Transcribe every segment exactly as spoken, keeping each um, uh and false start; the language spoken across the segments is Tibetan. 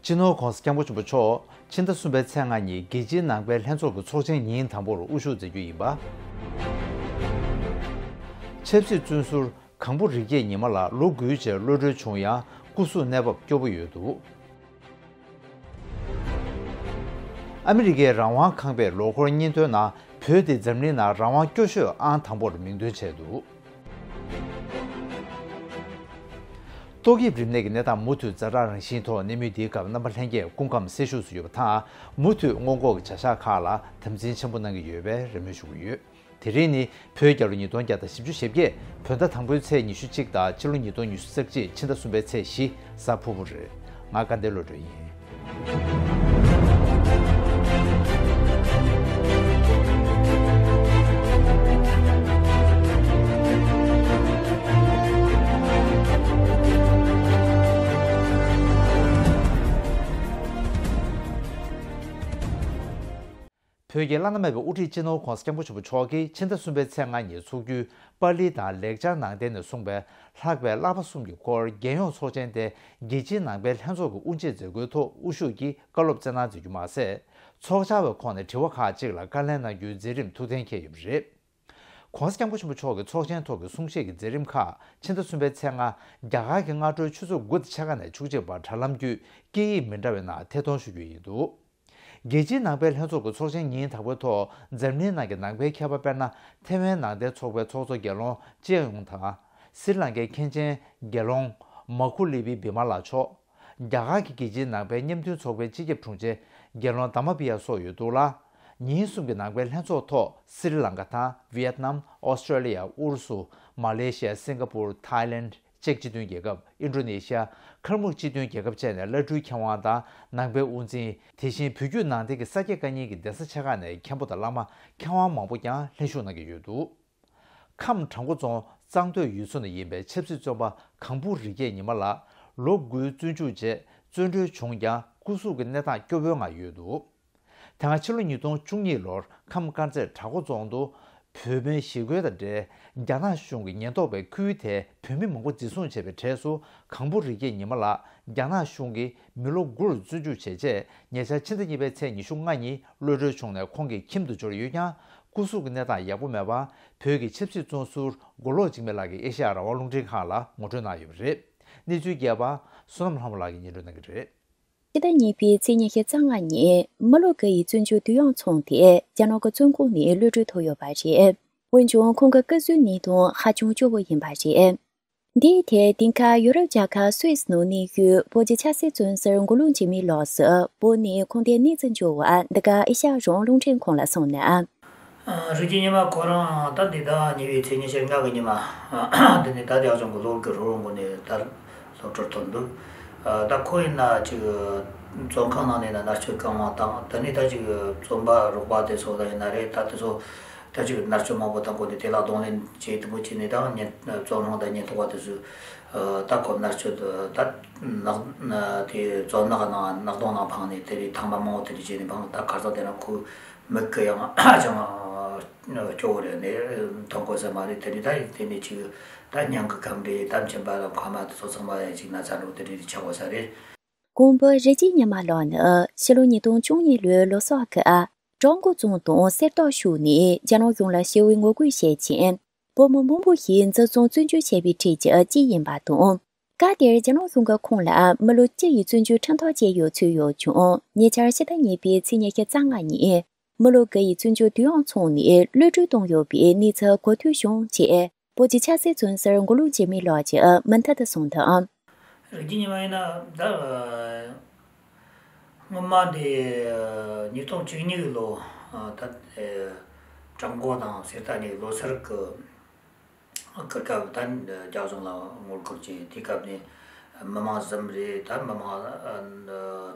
སྤྱི་ནོར་༧གོང་ས་༧སྐྱབས་མགོན་ཆེན་པོ་མཆོག་ཕྱི་ཟླ་གསུམ་པའི་ཚེས་ལྔ་ཉིན་རྒྱལ་སྤྱིའི་ནང་པའི་ལྷན་ཚོགས་ཀྱི་ཚོགས་ཆེན་ཉིན་དང་པོར་དབུ་བཞུགས་མཛད་རྒྱུ་ཡིན་པ། ཆབ་སྲིད་བཙོན་ཟུར་གང་པོ་རི་སྐྱེས་ཉི་མ་ལགས་ལོ་དགུའི་རྗེས་གློད་གྲོལ་བྱུང་ཡང་སྐུ་གཟུགས་གནས་བབ་སྐྱོ་པོ་ཡོད་འདུག་ཨ་མི་རི་ཀའི་རང་དབང་ཁང་པས་ལོ་འཁོར་སྙིང་དོན་ནང་བོད་དེ་འཛམ་གླིང་ནང་རང་དབང་སྐྱོ་ཤོས་ཨང་དང་པོར་མིང་འདོན་བྱས་འདུག་ཏོག་དབྱིབས་རིམས་ནད་ཀྱི་གནས་སྟངས་མུ་མཐུད་ཛ་དྲག་རང་བཞིན་ཐོག་གནས་མུས་འདིའི་སྐབས་རྣམ་པ་ལྷན་རྒྱས་སྐུ་ཁམས་སེལ་ཤུགས་སུ་ཡོད་པ་དང་མུ་མཐུད་སྔོན་འགོག་གི་བྱ་གཞག་ཁག་ལ་དམ་འཛིན་ཆེན་པོ་གནང་གི་ཡོད་པའི་རེ་སྨོན་ཞུ་གི་ཡོད། དེ་རིང་ནི་བོད་རྒྱལ་ལོ་ཉིས་སྟོང་བརྒྱ་དང་བཞི་བཅུ་ཞེ་བརྒྱད་བོད་ཟླ་དང་པོའི་ཚེས་ཉི་ཤུ་གཅིག་དང་ཕྱི་ལོ་ཉིས་སྟོང་ཉི་ཤུ་རྩ་གཅིག་ཕྱི་ཟླ་གསུམ་པའི་ཚེས་བཞི་གཟའ་ཕུར་བུ་རེད། ང་དགའ་ལྡན་བློ་གྲོས་ཡིན། བོད་ཀྱི་བླ་ན་མེད་པའི་དབུ་ཁྲིད་སྤྱི་ནོར་༧གོང་ས་༧སྐྱབས་མགོན་ཆེན་པོ་མཆོག་གིས་ཕྱི་ཟླ་གསུམ་པའི་ཚེས་ལྔ་ཉིན་འཚོགས་རྒྱུའི་པཱ་ལི་དང་ལེགས་སྦྱར་ནང་བསྟན་ནས་གསུངས་པའི་ལྷག་པའི་བསླབ་པ་གསུམ་གྱི་སྐོར་རྒྱལ་ཡོངས་ཚོགས་ཆེན་དེ་རྒྱལ་སྤྱིའི་ནང་པའི་ལྷན་ཚོགས་ཀྱི་དབུ་འབྱེད་མཛད་སྒོའི་ཐོག་དབུ་བཞུགས་ཀྱིས་བཀའ་སློབ་སྩལ་གནང་མཛད་རྒྱུ་མ་ཟད། ཚོགས་བཅར་བའི་ཁོངས་ནས་དྲི་བ་ཁག་ཅིག་ལ་བཀའ་ལན་གནང་རྒྱུའི་མཛད་རིམ་ཐུགས་གཏན་འཁེལ་ཡོད་པ་རེད། ༸གོང་ས་༸སྐྱབས་མགོན་ཆེན་པོ་མཆོག་གི་ཚོགས་ཆེན་ཐོག་གི་གསུང་བཤད་ཀྱི་མཛད་རིམ་ཁག་ཕྱི་ཟླ་གསུམ་པའི་ཚེས་ལྔ་རྒྱ་གར་གྱི་སྔ་དྲོའི་ཆུ་ཚོད་དགུ་དང་ཕྱེད་ཀ་ནས་བཅུ་གཅིག་བར་དྲ་ལམ་བརྒྱུད་སྐད་ཡིག་མི་འདྲ་བའི་ནང་ཐད་གཏོང་ཞུ་རྒྱུ་ཡིན་འདུག་རྒྱལ་སྤྱིའི་ནང་པའི་ལྷན་ཚོགས་ཀྱི་ཚོགས་ཆེན་ཉིན་དང་པོའི་ཐོག་འཛམ་གླིང་ནང་གི་ནང་པའི་མཁས་པ་དཔེར་ན་ཐེ་ཝན་ནང་བསྟན་ཚོགས་པའི་ཚོགས་གཙོ་རྒྱལ་ལོང་ཅེ་ཡུང་དང་། སི་རི་ལང་ཀའི་མཁན་ཆེན་རྒྱལ་ལོང་མ་ཁུ་ལི་པི་བི་མ་ལགས་མཆོག་རྒྱ་གར་གྱི་རྒྱལ་སྤྱིའི་ནང་པའི་མཉམ་མཐུན་ཚོགས་པའི་སྤྱི་ཁྱབ་དྲུང་ཆེ་རྒྱལ་ལོང་དྷརྨ་པི་ཡ་སོགས་ཡོད་འདུག་ལ། ཉིན་གསུམ་གྱི་ནང་པའི་ལྷན་ཚོགས་ཐོག་སི་རི་ལང་ཀ་དང་ཝི་ཡེད་ནམ། ཨོ་སི་ཀྲོ་ལི་ཡ། ཨུ་རུ་སུ། མ་ལེ་ཤི་ཡ། སིང་ག་པུར། ཐའི་ལེན། ཅེཀ་སྤྱི་མཐུན་རྒྱལ་ཁབ། ཨིན་ཌོ་ནེ་ཤི་ཡ། ཁར་མུག་སྤྱི་མཐུན་རྒྱལ་ཁབ་བཅས་ནས་བླ་སྤྲུལ་མཁས་དབང་དང་ནང་པའི་དབུ་འཛིན། དེ་བཞིན་བོད་བརྒྱུད་ནང་བསྟན་གྱི་ས་སྐྱེས་བཀའ་རྙིང་གི་གདན་ས་ཆེ་ཁག་ནས་མཁན་པོ་དང་བླ་མ་མཁས་དབང་མང་པོ་ཀྱང་ལྷན་ཞུགས་གནང་གི་ཡོད་འདུག་ཁམས་བྲག་འགོ་རྫོང་གཙང་སྟོད་ཡུལ་ཚོ་ནས་ཡིན་པའི་ཆབ་སྲིད་བཙོན་པ་གང་བུ་རི་སྐྱེས་ཉི་མ་ལགས་ལོ་དགུའི་བཙོན་འཇུག་རྗེས་བཙོན་གྲོལ་བྱུང་ཀྱང་སྐུ་གཟུགས་ཀྱི་གནས་སྟངས་སྐྱོ་བོའི་ངང་ཡོད་འདུག་དེ་སྔ་ཕྱི་ལོ་ཉིས་སྟོང་བཅུ་གཉིས་ལོར་ཁམས་དཀར་མཛེས་བྲག་འགོ་རྫོང་དུ་བོད་མིའི་ཞི་རྒོལ་དང་འབྲེལ་རྒྱ་ནག་གཞུང་གི་ཉེན་རྟོག་པས་ཁུལ་དེའི་བོད་མི་མང་པོ་འཛིན་བཟུང་བྱས་པའི་གྲས་སུ་གང་བུ་རི་སྐྱེས་ཉི་མ་ལགས་རྒྱ་ནག་གཞུང་གིས་མི་ལོ་དགུར་བཙོན་འཇུག་བྱས་རྗེས་ཉེ་ཆར་ཕྱི་ཟླ་གཉིས་པའི་ཚེས་ཉི་ཤུ་ལྔ་ཉིན་གློད་གྲོལ་བྱུང་ནས་ཁོང་གི་ཁྱིམ་དུ་འབྱོར་ཡོད་ཀྱང་སྐུ་གཟུགས་ཀྱི་གནས་སྟངས་ཡག་པོ་མེད་པར་བོད་ཀྱི་ཆབ་སྲིད་བཙོན་ཟུར་མགོ་ལོག་འཇིགས་མེད་ལགས་ཀྱིས་ཨེ་ཤ་ཡ་རང་དབང་རླུང་འཕྲིན་ཁང་ལ་ངོ་སྤྲོད་གནང་ཡོད་པ་རེད། གནས་ཚུལ་རྒྱས་པ་བསོད་ནམས་ལྷ་མོ་ལགས་ཀྱིས་སྙན་སྒྲོན་གནང་གི་རེད། ཕྱི་ཟླ་གཉིས་པའི་ཚེས་ཉི་ཤུ་རྩ་ལྔ་ཉིན་མི་ལོ་དགུ་ཡི་བཙོན་འཇུག་དུས་ཡུན་མཚུངས་ཏེ་རྒྱ་ནག་གི་བཙོན་ཁང་ནས་གློད་གྲོལ་ཐོབ་ཡོད་པ་རེད། འོན་ཀྱང་ཁོང་གི་སྐུ་གཟུགས་གནས་སྟངས་ཧ་ཅང་སྐྱོ་བོ་ཡིན་པ་རེད། འདིའི་ཐད་དེང་སྐབས་ཡུ་རོབ་རྒྱལ་ཁབ་སུད་སི་ནང་གནས་ཡོད་བོད་ཀྱི་ཆབ་སྲིད་བཙོན་ཟུར་མགོ་ལོག་འཇིགས་མེད་ལགས་སུ་བོད་ནས་ཁོང་དེ་གནས་ཚུལ་འབྱོར་བར་འདི་ག་ཨེ་ཤ་ཡ་རང་དབང་རླུང་འཕྲིན་ཁང་ལ་གསུངས་ན། རིགས་ཀྱི་ཉི་མ་ཁོ་རང་ད་འདི་ཟླ་གཉིས་པའི་ཚེས་ཉི་ཤུ་ལྔ་གི་ཉི་མ་འདི་ནས་ད་དེ་ཨ་ཅང་གི་ལོར་གི་རོགས་རམ་གོ་ནས་ད་སློབ་གྲྭར་ཐོན་འདུག་ད་ཁོ་ཡིན་ན་ཅིག་བཙོན་ཁང་ནང་ནས་ན་མནར་གཅོད་གང་མང་བཏང་། ད་ནི་ད་ཅིག་བཙོན་པ་རོགས་པ་དེ་ཚོ་ད་ཡིན་ན་རེད། ད་དེ་ཚོ་ད་ཅིག་མནར་གཅོད་མང་པོ་བཏང་གོ་ནས་དེ་ལ་གདོང་ལེན་བྱེད་དུ་མོ་བྱས་ནས་ད་ཉེན་བཙོན་རང་དང་ཉེན་རྟོག་པ་དེ་ཚོས་ད་ཁོ་མནར་གཅོད་ད་ནག་དེ་བཙོན་ནག་ནང་ནག་དོང་ནང་འཕངས་ནས་དེ་རིགས་ཐང་པ་མང་པོ་དེ་འདྲ་བྱས་ནས་འཕངས། ད་ཁ་སང་དེ་ན་ཁོ་མིག་གི་ཡང་ཅང་སྐྱོ་བོ་རེད་ནས་མཐོང་དགོས་ས་མ་རེད། དེ་ནི་ད་ཡིན་དེ་ནི་ཅིག་ད་ཉང་གི་ཁམས་རེད། ད་མཆིན་པ་ལ་ཕ་མ་དེ་ཚོ་ཚང་མ་ཡང་ཅིག་ན་ཚ་འགྲོ་དེ་རིགས་ཆགས་དགོས་ས་རེད། ཀོང་པོ་རི་སྐྱེས་ཉི་མ་ལགས་ནི་ཕྱི་ལོ་ཉིས་སྟོང་བཅུ་གཉིས་ལོའི་ལོ་གསར་གྱི་བྲག་འགོ་རྫོང་དང་གསེར་ཐང་ཕྱོགས་ནས་རྒྱ་ནག་གཞུང་ལ་ཞི་བའི་ངོ་རྒོལ་བྱས་རྐྱེན། བོད་མི་མང་པོ་ཞིག་འཛིན་བཟུང་བཙོན་འཇུག་བྱས་པའི་གྲས་ཀྱི་གཅིག་ཡིན་པ་དང་། སྐབས་དེར་རྒྱ་ནག་གཞུང་གིས་ཁོང་ལ་མི་ལོ་བཅུ་ཡི་བཙོན་འཇུག་ཁྲིམས་ཐག་བཅད་ཡོད་ཚུལ་ཡོད་ཀྱང་ཉེ་ཆར་ཕྱི་ཟླ་གཉིས་པའི་ཚེས་ཉི་ཤུ་རྩ་ལྔ་ཉིན་མི་ལོ་དགུ་ཡི་བཙོན་འཇུག་དུས་ཡུན་མཚུངས་ནས་གློད་གྲོལ་བཏང་ཡོད་པའི་གནས་ཚུལ་གོ་ཐོས་བྱུང་ཞེས་བོད་ཀྱི་ཆབ་སྲིད་བཙོན་ཟུར་མགོ་ལོག་འཇིགས་མེད་ལགས་ཀྱིས་མུ་མཐུད་དུ་གསུངས་འདུག་རིགས་ཀྱི་ཉི་མ་ཡིན་ན་ད་སྔོན་མ་འདི་ཉིས་སྟོང་བཅུ་གཉིས་ལོ་ད་བྲག་འགོ་དང་གསེར་རྟ་གཉིས་ལོ་སར་གི་གི་སྐབས་ད་རྒྱ་གཞུང་ལ་ངོ་རྒོལ་གྱི་དེ་སྐབས་ནས་མི་མང་གསུམ་རེད། ད་མི་མང་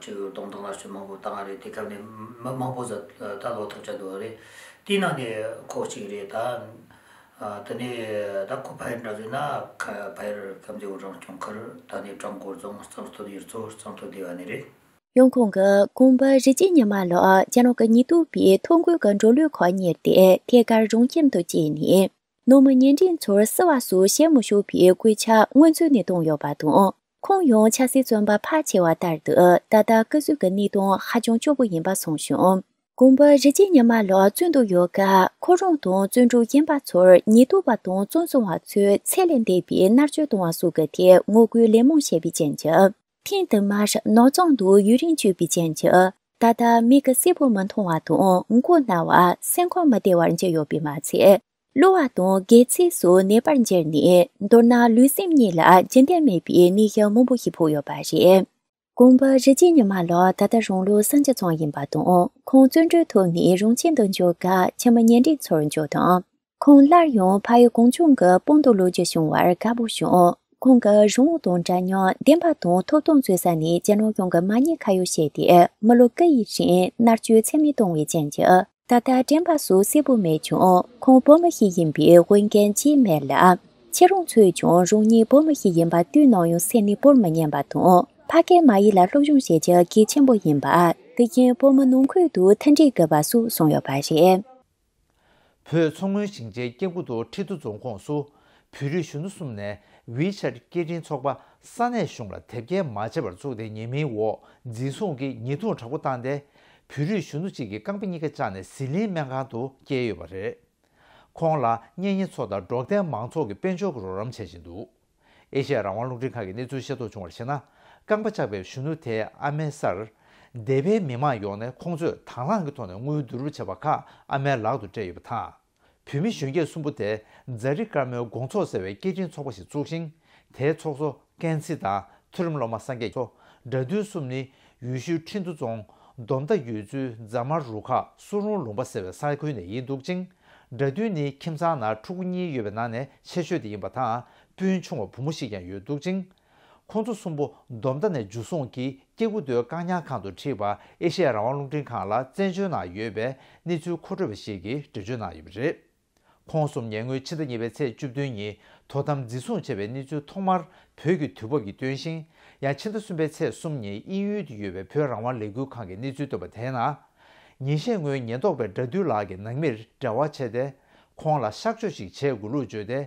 ཅིག་རྡུང་རྡེག་ལ་སྤྱོད་མང་པོ་བཏང་རེད། དེ་སྐབས་ནས་མི་མང་པོ་ཟིག་ད་ལོ་ཐོབ་ཆ་འདུག་རེད། དེའི་ནང་ནས་ཁོ་གཅིག་རེད། ད་དེ་ནས་ད་ཁོ་ཕ་ཡུལ་འདྲ་ཟིག་ན་ཕ་ཡུལ་དཀར་མཛེས་རང་སྐྱོང་ཁུལ་ད་ནས་བྲག་འགོ་རྫོང་གཙང་སྟོད་ཡུལ་ཚོ་གཙང་སྟོད་སྡེ་བ་ནས་རེད། ཡང་ཁོང་གིས་ཀོང་པོ་རི་སྐྱེས་ཉི་མ་ལགས་རྒྱ་ནག་གི་ཉེན་རྟོག་པས་ཐོ་འགོད་ཀྱི་འགྲོ་ལུགས་ཁག་གཉེར་ཏེ་ཐད་ཀར་རང་ཁྱིམ་དུ་བསྐྱལ་ནས། ནང་མི་ཉེ་འབྲེལ་ཚོར་བསུ་བ་སོགས་བྱེད་མི་ཆོག་པའི་གོད་ཆག་སྔོན་ཚུད་ནས་བཏང་ཡོད་པ་དང་ ཁོང་ཡང་ཆབ་སྲིད་བཙོན་པ་ཕལ་ཆེ་བ་ལྟར་དུ་ད་ལྟ་སྐུ་གཟུགས་ཀྱི་གནས་སྟངས་ཧ་ཅང་སྐྱོ་པོ་ཡིན་པ་གསུངས་བྱུང་། དགོངས་པ་རི་རྒྱལ་ཉི་མ་ལགས་བཙོན་དུ་ཡོད་སྐབས་ཁོ་རང་དང་བཙོན་གྲོགས་གཞན་པ་ཚོར་ཉེན་རྟོག་པ་དང་བཙོན་བཟུང་བ་ཚོས་ཚད་ལས་འདས་པའི་མནར་གཅོད་གཏོང་བ་སོགས་ཀྱི་ཐད་ངོ་རྒོལ་ལན་མང་བྱས་པའི་རྐྱེན་གྱིས། ཐེངས་དུ་མར་ནག་ཚང་དུ་ཡུན་རིང་བསྐྱོད་པའི་རྐྱེན་གྱིས། ད་ལྟ་མིག་གི་གསལ་པོ་མི་མཐོང་བ་དང་མགོ་ན་བ། སེམས་ཁམས་མི་བདེ་བར་གྱུར་ཡོད་པས་མ་ཚད། གློ་བ་དང་སྒལ་ཚིགས་སོགས་ནད་པར་འགྱུར་ནས། མདོར་ན་ལུས་སེམས་གཉིས་ལ་རྒྱུན་ལྡན་མེད་པའི་ནད་གཞི་མང་པོ་ཞིག་ཕོག་ཡོད་པ་རེད། དགོངས་པ་རི་རྒྱལ་ཉི་མ་ལགས་ད་ལྟ་རང་ལོ་སུམ་ཅུ་ཙམ་ཡིན་པ་དང་། ཁོང་བཙོན་གྲོལ་ཐོབ་ནས་རང་ཁྱིམ་དུ་འབྱོར་སྐབས་ཁྱིམ་མི་ཉེ་འབྲེལ་ཚོར་འབྱོར་དང་། ཁོང་སླར་ཡང་ཕ་ཡུལ་གངས་ལྗོངས་ཀྱི་དཔང་དུ་ལོག་རྒྱུ་བྱུང་བར་དགའ་པོ་བྱུང་། ཁོང་གིས་རང་དབང་དང་འདྲ་མཉམ་བདེན་པ་དང་ཐོབ་ཐང་འཚོལ་ས་ནས་རྒྱ་ནག་གཞུང་གི་མ་ཉེས་ཁ་གཡོག་བྱས་ཏེ་མི་ལོ་དགུ་ཡི་རིང་མནར་གཅོད་ཚད་མེད་བཏང་བའི་རྐྱེན་གྱིས། ད་ལྟ་དྲན་པ་སོགས་གསལ་པོ་མེད་ཀྱང་། ཁོང་བོད་མི་ཞིག་ཡིན་པའི་འོས་འགན་ཅིས་མེད་ལ། ཁྱེད་རང་ཚོས་ཀྱང་རང་ཉིད་བོད་མི་ཞིག་ཡིན་པ་དུས་ནམ་ཡང་སེམས་ནས་བོར་མི་ཉན་པ་དང་། ཕ་སྐད་མ་ཡིག་ལ་སློབ་སྦྱོང་བྱེད་རྒྱུ་གལ་ཆེན་པོ་ཡིན་པ། དེ་བཞིན་བོད་མི་ནང་ཁུལ་དུ་མཐུན་སྒྲིལ་དགོས་པ་སོགས་གསུངས་ཡོད་པ་རེད། བོད་མཚོ་སྔོན་ཞིང་ཆེན་སྐྱེ་རྒུ་མདོ་ཁྲི་ཐོག་རྫོང་ཁོངས་སུ། བོད་རིགས་གཞོན་ནུ་གསུམ་ནས་ཝི་ཆེ་ཊི་སྐད་འཕྲིན་ཚོགས་པ་ས་གནས་གཞུང་ལ་དེབ་སྐྱེལ་མ་བྱས་པར་བཙུགས་ཏེ། ཉེས་མིང་འོག་འཛིན་བཟུང་གིས་ཉེས་རྡུང་དྲག་པོ་བཏང་སྟེ། བོད་རིགས་གཞོན་ནུ་གཅིག་གི་རྐང་པ་གཉིས་ཀ་བཅག་ནས་ཟི་ལིང་སྨན་ཁང་དུ་བསྐྱལ་ཡོད་པ་རེད། ཁོང་ལ་གཉེན་ཉེ་ཚོ་དང་འབྲོག་ལྡན་མང་ཚོགས་ཀྱིས་དཔལ་འབྱོར་གྱི་རོགས་རམ་བྱེད་བཞིན་འདུག་ཨེ་ཤེ་ཡ་རང་དབང་རླུང་འཕྲིན་ཁང་གིས་གནས་ཚུལ་ཤེས་རྟོགས་བྱུང་བར་གཞིགས་ན། རྐང་པ་བཅག་པའི་གཞོན་ནུ་དེའི་ཨ་མའི་སར། སྡེ་བའི་མི་མང་ཡོངས་ནས་ཁོང་ཚོས་དང་བླངས་ཀྱི་ཐོག་ནས་དངུལ་བསྡུ་རུབ་བྱས་པ་ཁག་ཨ་མའི་ལག་ཏུ་སྤྲད་ཡོད་པ་དང་། བོད་མི་གཞོན་སྐྱེས་གསུམ་པོ་དེས་ཛ་རི་དཀར་མོའི་དགོང་ཚོགས་ཟེར་བའི་སྐད་འཕྲིན་ཚོགས་པ་ཞིག་བཙུགས་ཤིང་། དེའི་ཚོགས་གཙོ་ཀན་སི་དང་། མཐོ་རིམ་སློབ་མ་སངས་རྒྱས་མཚོ། སྒྲ་འདུལ་གསུམ་ནི་ཡུལ་ཤུལ་ཁྲིན་ཏུ་རྫོང་། འདོམ་མདའ་ཡོད་ཚུལ་རྫ་དམར་རུ་ཁག་སུ་རུང་ལུང་པ་ཟེར་བའི་ས་ཁུལ་ནས་ཡིན་འདུག་ཅིང་། སྒྲ་འདུལ་ནི་ཁྱིམ་ཚང་ནང་ཕྲུ་གུ་གཉིས་ཡོད་པའི་ནང་ནས་ཆེ་ཤོས་དེ་ཡིན་པ་དང་། སྤུན་ཆུང་བ་བུ་མོ་ཞིག་ཀྱང་ཡོད་འདུག་ཅིང་། ཁོང་ཚོ་གསུམ་པོ་འདོམ་མདའ་ནས་འཇུ་བཟུང་གིས་སྐྱེ་རྒུ་མདོའི་བཀག་ཉར་ཁང་དུ་ཁྲིད་པ་ཨེ་ཤེ་ཡ་རང་དབང་རླུང་འཕྲིན་ཁང་ལ་བཙན་བྱོལ་ནང་ཡོད་པའི་གནས་ཚུལ་མཁོ་སྤྲོད་པ་ཞིག་གིས་འགྲེལ་བརྗོད་གནང་ཡོད་པ་རེད། ཁོང་གསུམ་ཉེ་སྔོན་ཕྱི་ཟླ་གཉིས་པའི་ཚེས་བཅུ་བདུན་ཉིན་དོ་དམ་འཛིན་བཟུང་བྱས་པའི་གནས་ཚུལ་ཐོག་མར་བོད་ཀྱི་དུས་བབ་ཀྱིས་བཏོན་ཞིང་། ཡང་ཕྱི་ཟླ་གསུམ་པའི་ཚེས་གསུམ་ཉིན་དབྱིན་ཡུལ་དུ་ཡོད་པའི་བོད་རང་དབང་ལས་འགུལ་ཁང་གིས་གནས་ཚུལ་བཏོན་པ་དེའི་ནང་། ཉིན་ཤས་སྔོན་ཉེན་རྟོག་པས་སྒྲ་འདུལ་ལགས་ཀྱི་ནང་མིར་འབྲེལ་བ་བྱས་ཏེ། ཁོང་ལ་གཤག་བཅོས་ཤིག་བྱེད་དགོས་ལུགས་བརྗོད་དེ།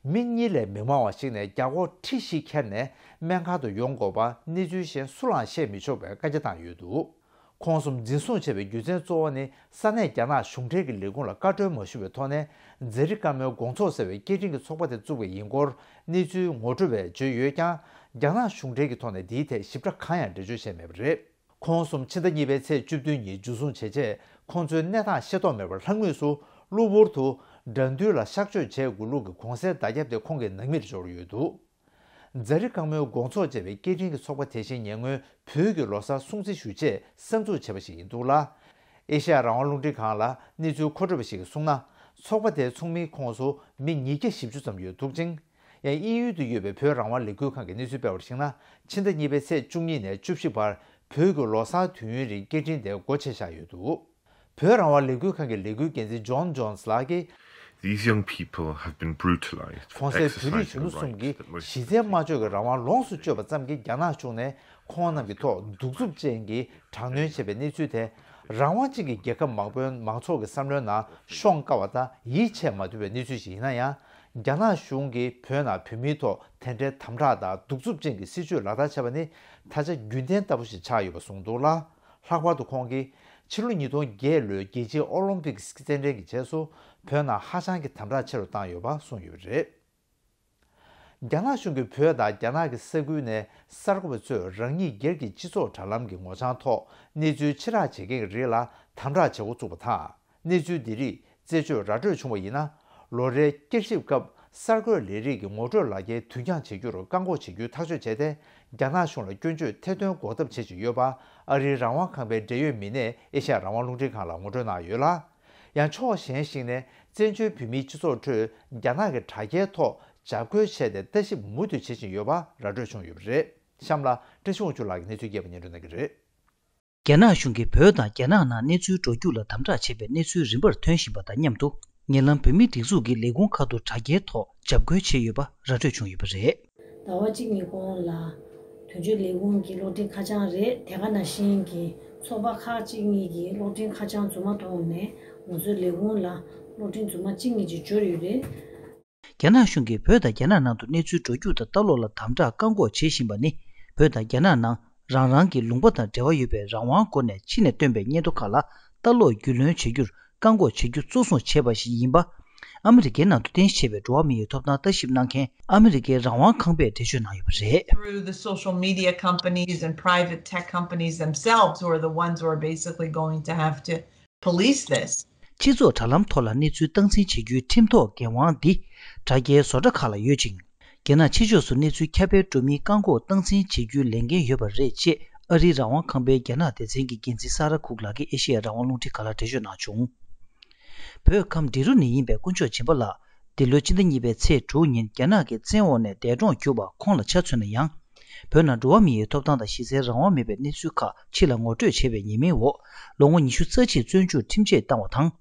མི་གཉིས་ལས་མི་མང་བ་ཞིག་ནས་རྒྱ་སྒོར་ཁྲི་བཞི་ཁྱེར་ནས་སྨན་ཁང་དུ་ཡོང་དགོས་པ་གནས་ཚུལ་གཞན་སུ་ལའང་བཤད་མི་ཆོག་པའི་བཀའ་རྒྱ་བཏང་ཡོད་འདུག་ཁོང་གསུམ་འཛིན་བཟུང་བྱས་པའི་རྒྱུ་མཚན་གཙོ་བོ་ནི། ས་གནས་རྒྱ་ནག་གཞུང་འབྲེལ་གྱི་ལས་ཁུངས་ལ་བཀའ་འཁྲོལ་མ་ཞུས་པའི་ཐོག་ནས། ཛེ་རི་ཀ་མོའི་དགོང་ཚོགས་ཟེར་བའི་སྐད་འཕྲིན་གྱི་ཚོགས་པ་དེ་བཙུགས་པའི་ཡིན་སྐོར་གནས་ཚུལ་ངོ་སྤྲོད་པས་བརྗོད་ཡོད་ཀྱང་། རྒྱ་ནག་གཞུང་འབྲེལ་གྱི་ཐོག་ནས་འདིའི་ཐད་ཞིབ་ཕྲ་གང་ཡང་འགྲེལ་བརྗོད་བྱས་མེད་པ་རེད། ཁོང་གསུམ་ཕྱི་ཟླ་གཉིས་པའི་ཚེས་བཅུ་བདུན་ཉིན་འཇུ་བཟུང་བྱས་རྗེས། ཁོང་ཚོའི་གནས་སྟངས་ཤེས་རྟོགས་མེད་པར་ལྷག་དངོས་སུ་གློ་བུར་དུ་སྒྲ་འདུལ་ལ་གཤག་བཅོས་བྱེད་དགོས་ལུགས་ཀྱི་གོང་གསལ་བརྡ་ཁྱབ་དེ་ཁོང་གི་ནང་མིར་འབྱོར་ཡོད་འདུག་ཛ་རི་ཀ་མོའི་དགོང་ཚོགས་ཅེས་པའི་སྐད་འཕྲིན་གྱི་ཚོགས་པ་དེ་བཞིན་ཉེ་སྔོན་བོད་ཀྱི་ལོ་གསར་སྲུང་བརྩི་ཞུ་ཆེད་གསར་འཛུགས་བྱས་པ་ཞིག་ཡིན་འདུག་ལ། ཨེ་ཤ་ཡ་རང་དབང་རླུང་འཕྲིན་ཁང་ལ་གནས་ཚུལ་མཁོ་སྤྲོད་པ་ཞིག་གིས་གསུངས་ན། ཚོགས་པ་དེའི་ཚོགས་མིའི་ཁོངས་སུ་མི་ཉིས་བརྒྱ་བཞི་བཅུ་ཙམ་ཡོད་འདུག་ཅིང་། ཡང་དབྱིན་ཡུལ་དུ་ཡོད་པའི་བོད་རང་དབང་ལས་འགུལ་ཁང་གིས་གནས་ཚུལ་སྤེལ་བར་གཞིགས་ན། ཕྱི་ཟླ་གཉིས་པའི་ཚེས་བཅུ་གཉིས་ནས་བཅུ་བཞི་བར་བོད་ཀྱི་ལོ་གསར་དུས་ཡུན་རིང་སྐད་འཕྲིན་དེ་སྒོ་ཕྱེ་བཞག་ཡོད་འདུག་བོད་རང་དབང་ལས་འགུལ་ཁང་གི་ལས་འགུལ་འགན་འཛིན་ཇོན་ཇོན་སི་ལགས་ཀྱིས། These young people have been brutalized for གོང་གསལ་བོད་རིགས་གཞོན་ནུ་གསུམ་གྱིས་གཞི་རྩའི་སྨྲ་བརྗོད་ཀྱི་རང་དབང་ལོངས་སུ་སྤྱོད་པ་ཙམ་གྱིས་རྒྱ་ནག་གཞུང་ནས་ཁོང་རྣམས་ཀྱི་ཐོག་གདུག་རྩུབ་ཅན་གྱི་དྲག་གནོན་བྱས་པའི་གནས་ཚུལ་དེ། རང་དབང་ཅན་གྱི་རྒྱལ་ཁབ་མང་པོའི་མང་ཚོགས་ཀྱི་བསམ་བློའི་ནང་ཤོང་དཀའ་བ་དང་ཡིད་ཆེས་མ་ཐུབ་པའི་གནས་ཚུལ་ཞིག་ཡིན་ན་ཡང་། རྒྱ་ནག་གཞུང་གིས་བོད་ནང་བོད་མིའི་ཐོག་དེ་འདྲའི་དམ་དྲག་དང་གདུག་རྩུབ་ཅན་གྱི་སྲིད་བྱུས་ལག་བསྟར་བྱས་པ་ནི་ད་ཆ་རྒྱུན་ལྡན་ལྟ་བུ་ཞིག་ཆགས་ཡོད་པ་གསུངས་འདུག་ལ། ལྷག་པར་དུ་ཁོང་གིས་ཕྱི་ལོ་ཉིས་སྟོང་བརྒྱད་ལོའི་རྒྱལ་སྤྱིའི་ཨོ་ལིམ་པིག་རྩེད་འགྲན་གྱི་རྗེས་སུ་བོད་ནང་ཧ་ཅང་གི་དམ་དྲག་ཆེ་རུ་བཏང་ཡོད་པ་གསུངས་ཡོད་པ་རེད། རྒྱ་ནག་གཞུང་གིས་བོད་དང་རྒྱ་ནག་གི་ས་ཁུལ་ནས་གསར་འགོད་པ་ཚོས་རང་ཉིད་སྒེར་གྱི་སྤྱི་ཚོགས་དྲ་ལམ་གྱི་ངོ་བྱང་ཐོག་གནས་ཚུལ་ཕྱིར་བསྒྲགས་བྱེད་མཁན་གྱི་རིགས་ལ་དམ་དྲག་བྱེད་འགོ་བཙུགས་པ་དང་། གནས་ཚུལ་འདི་རིགས་རྩད་གཅོད་ར་སྤྲོད་བྱུང་བ་ཡིན་ན། ལོ་རེའི་བསྐྱར་ཞིབ་སྐབས་གསར་འགོད་ལས་རིགས་ཀྱི་ངོ་སྤྲོད་ལག་འཁྱེར་དུས་འགྱངས་བྱེད་རྒྱུར་བཀག་འགོག་བྱེད་རྒྱུའི་ཐག་གཅོད་བྱས་ཏེ། རྒྱ་ནག་གཞུང་ལ་སྐྱོན་བརྗོད་ཐེར་འདོན་འགོག་ཐབས་བྱེད་བཞིན་ཡོད་པ། ཨ་རིའི་རང་དབང་ཁང་པའི་འབྲེལ་ཡོད་མི་སྣས་ཨེ་ཤ་ཡ་རང་དབང་རླུང་འཕྲིན་ཁང་ལ་ངོ་སྤྲོད་གནང་ཡོད་ལ། ཡང་ཕྱོགས་གཞན་ཞིག་ནས་བཙན་བྱོལ་བོད་མིའི་སྤྱི་ཚོགས་ཁྲོད་རྒྱ་ནག་གི་དྲ་རྒྱའི་ཐོག་འཇབ་རྒོལ་བྱས་ཏེ་ལྟ་ཞིབ་མུ་མཐུད་བྱེད་བཞིན་ཡོད་པ་ར་སྤྲོད་བྱུང་ཡོད་པ་རེད། གཤམ་ལ་བཀྲ་ཤིས་དབང་ཕྱུག་ལགས་ཀྱིས་གནས་ཚུལ་རྒྱས་པ་སྙན་སྒྲོན་གནང་གི་རེད། རྒྱ་ནག་གཞུང་གིས་བོད་དང་རྒྱ་ནག་ནང་གནས་ཚུལ་འགྲོ་རྒྱུགས་ལ་དམ་དྲག་བྱེད་པའི་གནས་ཚུལ་རིམ་པར་ཐོན་བཞིན་པ་དང་མཉམ་དུ། ཉེ་ལམ་བོད་མིའི་སྒྲིག་འཛུགས་ཀྱི་ལས་ཁུངས་ཁག་ཏུ་དྲ་རྒྱའི་ཐོག་འཇབ་རྒོལ་བྱས་ཡོད་པ་ར་སྤྲོད་བྱུང་ཡོད་པ་རེད། ཟླ་བ་གཅིག་གཉིས་གོང་ལ། དོན་གཅོད་ལས་ཁུངས་ཀྱི་གློག་འཕྲིན་ཁ་བྱང་རེད། དེ་ག་ནང་བཞིན་གྱི་ཚོགས་པ་ཁག་ཅིག་གཉིས་ཀྱི་གློག་འཕྲིན་ཁ་བྱང་རྫུན་མ་ཐོག་ནས་ང་ཚོའི་ལས་ཁུངས་ལ་གློག་འཕྲིན་རྫུན་མ་གཅིག་གཉིས་ཅིག་འབྱོར་ཡོད་རེད། རྒྱ་ནག་གཞུང་གིས་བོད་དང་རྒྱ་ནག་ནང་དུ་གནས་ཚུལ་འགྲོ་རྒྱུགས་དང་ལྟ་ཀློག་ལ་དམ་དྲག་བཀག་འགོག་བྱེད་བཞིན་པ་ནི། བོད་དང་རྒྱ་ནག་ནང་རང་རང་གི་ལུང་པ་དང་འབྲེལ་བ་ཡོད་པའི་རང་དབང་སྒོ་ནས་ཕྱི་ནས་བཏོན་པའི་སྙན་ཐོ་ཁག་ལ་ལྟ་ཀློག་རྒྱུས་ལོན་བྱ་རྒྱུར་བཀག་འགོག་བྱ་རྒྱུ་གཙོ་བཟུང་བྱས་པ་ཞིག་ཡིན་པ། ཨ་མི་རི་ཀའི་ནང་དུ་རྟེན་གཞི་བྱས་པའི་འགྲོ་བ་མིའི་ཐོབ་ཐང་ལྟ་ཞིབ་གནང་མཁན་ཨ་མི་རི་ཀའི་རང་དབང་ཁང་པས་འགྲེལ་བརྗོད་གནང་ཡོད་པ་རེད། Through the social media companies and private tech companies themselves, who are the ones who are basically going to have to police this. སྤྱི་ཚོགས་དྲ་ལམ་ཐོག་ལ་གནས་ཚུལ་སྟངས་འཛིན་བྱེད་རྒྱུའི་ཁྲིམས་ཐོག་འགན་དབང་འདི་དྲ་རྒྱའི་བཟོ་གྲྭ་ཁག་ལ་ཡོད་ཅིང་། རྒྱ་ནག་ཕྱི་ཕྱོགས་སུ་གནས་ཚུལ་ཁྱབ་སྤེལ་འགྲོ་མིན་བཀག་འགོག་སྟངས་འཛིན་བྱེད་རྒྱུའི་ལས་འགན་ཡོད་པ་རེད་ཅེས་ཨ་རིའི་རང་དབང་ཁང་པའི་རྒྱ་ནག་སྡེ་ཚན་གྱི་འགན་འཛིན་ས་ར་ཁུག་ལགས་ཀྱིས་ཨེ་ཤེ་ཡ་རང་དབང་རླུང་འཕྲིན་ཁང་ལ་འགྲེལ་བརྗོད་གནང་བྱུང་། བོད་ཁམས་འབྲི་རུ་ནས་ཡིན་པའི་དཀོན་མཆོག་སྦྱིན་པ་ལགས་འདི་ལོའི་སྤྱི་ཟླ་གཉིས་པའི་ཚེས་དྲུག་ཉིན་རྒྱ་ནག་གི་བཙན་འོག་ནས་འདས་གྲོངས་གྱུར་པ་ཁོང་ལ་ཆ་མཚོན་ན་ཡང་། བོད་ནང་འགྲོ་བ་མིའི་ཐོབ་ཐང་དང་གཞི་རྩའི་རང་དབང་མེད་པའི་གནས་ཚུལ་ཁག་ཕྱི་ལ་ངོ་སྤྲོད་བྱས་པའི་ཉེས་མིང་འོག་ལོ་ངོ་ཉི་ཤུ་རྩ་གཅིག་བཙོན་འཇུག་ཁྲིམས་ཆད་བཏང་བ་དང་།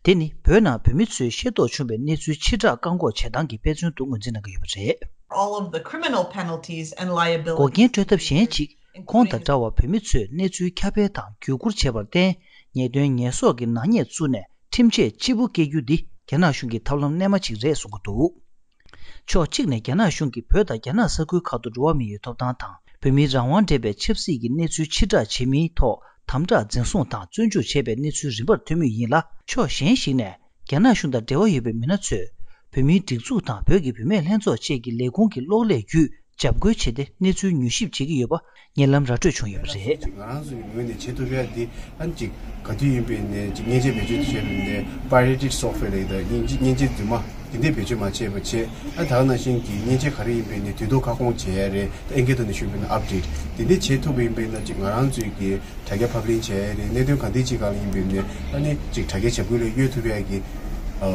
དེ་ནི་བོད་ནང་བོད་མི་ཚོས་ཤེས་རྟོགས་བྱུང་བའི་གནས་ཚུལ་ཕྱིར་བསྒྲགས་བཀག་འགོག་བྱེད་སྟངས་ཀྱི་དཔེ་མཚོན་དུ་ངོས་འཛིན་གནང་གི་ཡོད་པ་རེད། All of the criminal penalties and liabilities. འགོག་རྐྱེན་སྤྲོད་ཐབས་གཞན་གཅིག་ཁོང་དང་འདྲ་བར་བོད་མི་ཚོས་གནས་ཚུལ་ཁྱབ་སྤེལ་དང་བརྒྱུད་བསྐུར་བྱས་པར་བརྟེན། ཉེས་དོན་ཉེས་གསོག་གི་ནག་ཉེས་བཙུགས་ནས་ཁྲིམས་ཆད་ལྕི་པོ་བཀལ་རྒྱུ་འདི་རྒྱ་ནག་གཞུང་གི་ཐབས་ལམ་རྣལ་མ་ཅིག་རེད་གསུང་གི་འདུག་ཕྱོགས་གཅིག་ནས་རྒྱ་ནག་གཞུང་གིས་བོད་དང་རྒྱ་ནག་ས་ཁུལ་ཁག་ཏུ་འགྲོ་བ་མིའི་ཐོབ་ཐང་དང་བོད་མིའི་རང་དབང་འབྲེལ་བའི་ཆབ་སྲིད་ཀྱི་གནས་ཚུལ་ཕྱིར་བསྒྲགས་བྱེད་མིན་ཐོག་དམ་དྲག་འཛིན་བཟུང་དང་བཙོན་འཇུག་བྱས་པའི་གནས་ཚུལ་རིམ་པར་ཐོན་མུས་ཡིན་ལ། ཕྱོགས་གཞན་ཞིག་ནས་རྒྱ་ནག་གཞུང་དང་འབྲེལ་བ་ཡོད་པའི་མི་སྣ་ཚོས་བོད་མིའི་སྒྲིག་འཛུགས་དང་བོད་ཀྱི་བུད་མེད་ལྷན་ཚོགས་བཅས་ཀྱི་ལས་ཁུངས་ཀྱི་གློག་ཀླད་བརྒྱུད་འཇབ་རྒོལ་བྱས་ཏེ་གནས་ཚུལ་མྱུལ་ཞིབ་བྱེད་ཀྱི་ཡོད་པ། ཉེ་ལམ་ར་སྤྲོད་བྱུང་ཡོད་པ་རེད། ང་རང་ཚོའི་ངོས་ནས་བྱེད་ཐུབ་ཡ་འདི་ཨ་ནི་ཅིག་ག་དུས་ཡིན་པའི་ནས་ཅིག་མཉེན་ཆས་བེད་སྤྱོད་བྱས་པའི་ནས་pirated software ལབ་ཡ་ད་མཉེན་ཆས་མཉེན་ཆས་རྫུན་མ་དེ་འདྲས་བེད་སྤྱོད་མ་བྱས་པ་བྱས། ཨ་ད་ག་ནང་བཞིན་གྱི་མཉེན་ཆས་ག་རེ་ཡིན་པའི་ནས་དུས་ཐོག་ཁ་སྐོང་བྱས་ཡ་རེད། ད་ཨེ་འགའི་ཐོག་ནས་ཞུས་པའི་ནས་update དེ་འདྲས་བྱེད་ཐུབ་པ་ཡིན་པའི་ན་ཅིག་ང་རང་ཚོའི་གི་དྲ་རྒྱ་ཕབ་ལེན་བྱས་ཡ་རེད། གནད་དོན་ག་འདྲས་ཅིག་སྒང་ལ་ཡིན་པའི་ནས་ཨ་ནི་ཅིག་དྲ་རྒྱའི་འཇབ་རྒོལ་ལས་གཡོལ་ཐུབ་ཡ་གི་ཨ་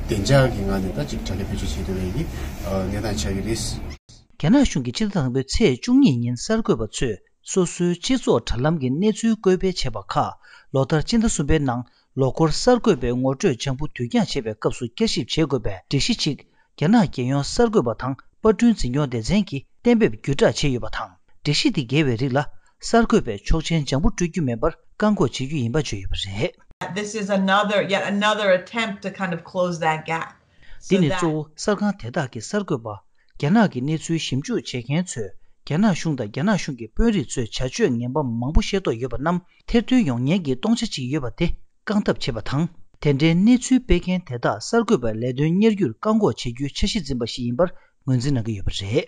བདེ་འཇགས་ཀྱི་ངང་ནས་ད་ཅིག་དྲ་རྒྱ་བེད་སྤྱོད་བྱེད་ཐུབ་ཡ་གི་ཨ་གནས་སྟངས་ཆགས་ཀྱི་རེད། རྒྱ་ནག་གཞུང་གིས་ཕྱི་ཟླ་དང་པོའི་ཚེས་བཅུ་གཉིས་ཉིན་གསར་འགོད་པ་ཚོས་སོ་སོའི་སྤྱི་ཚོགས་དྲ་ལམ་གྱི་གནས་ཚུལ་བཀོད་སྤེལ་བྱས་པ་ཁག་ལོ་ལྟར་སྤྱི་ཟླ་གསུམ་པའི་ནང་ལོ་འཁོར་གསར་འགོད་པའི་ངོ་སྤྲོད་ལྗང་བུ་དུས་འགྱངས་བྱེད་པའི་སྐབས་སུ་བསྐྱར་ཞིབ་བྱེད་དགོས་པའི་སྒྲིག་གཞི་ཅིག་རྒྱ་ནག་རྒྱལ་ཡོངས་གསར་འགོད་པ་དང་པར་སྐྲུན་འཛིན་སྐྱོང་སྡེ་ཚན་གྱིས་གཏན་འབེབས་བརྒྱུད་བསྒྲགས་བྱས་ཡོད་པ་དང་། སྒྲིག་གཞི་འདི་འགལ་བའི་རིགས་ལ་གསར་འགོད་པས་ཆོག་མཆན་ལྗང་བུ་སྤྲོད་རྒྱུ་མིན་པར་བཀག་འགོག་བྱེད་རྒྱུ་ཡིན་པ་བརྗོད་ཡོད་པ་རེད། This is another, yet another attempt to kind of close that gap. འདི་ནི་གཙོ་བོ་གསར་ཁང་དེ་དག་གི་གསར་འགོད་པ། རྒྱ་ནག་གི་གནས་ཚུལ་ཞིབ་འཇུག་བྱེད་མཁན་ཚོས་རྒྱ་ནག་གཞུང་དང་རྒྱ་ནག་གཞུང་གི་དཔོན་རིགས་ཚོའི་བྱ་སྤྱོད་ངན་པ་མང་པོ་ཤེས་རྟོགས་ཡོད་པ་རྣམས་ཐེར་འདོན་ཡོང་ཉེན་གྱི་སྟོང་ཆ་གཅིག་ཡོད་པ་དེ་བསྐང་ཐབས་བྱེད་པ་དང་། དེ་འདྲའི་གནས་ཚུལ་སྤེལ་མཁན་དེ་དག་གསར་འགོད་པའི་ལས་དོན་གཉེར་རྒྱུར་བཀག་འགོག་བྱེད་རྒྱུའི་འཆར་གཞི་འཛིན་པ་ཞིག་ཡིན་པར་ངོས་འཛིན་གནང་གི་ཡོད་པ་རེད།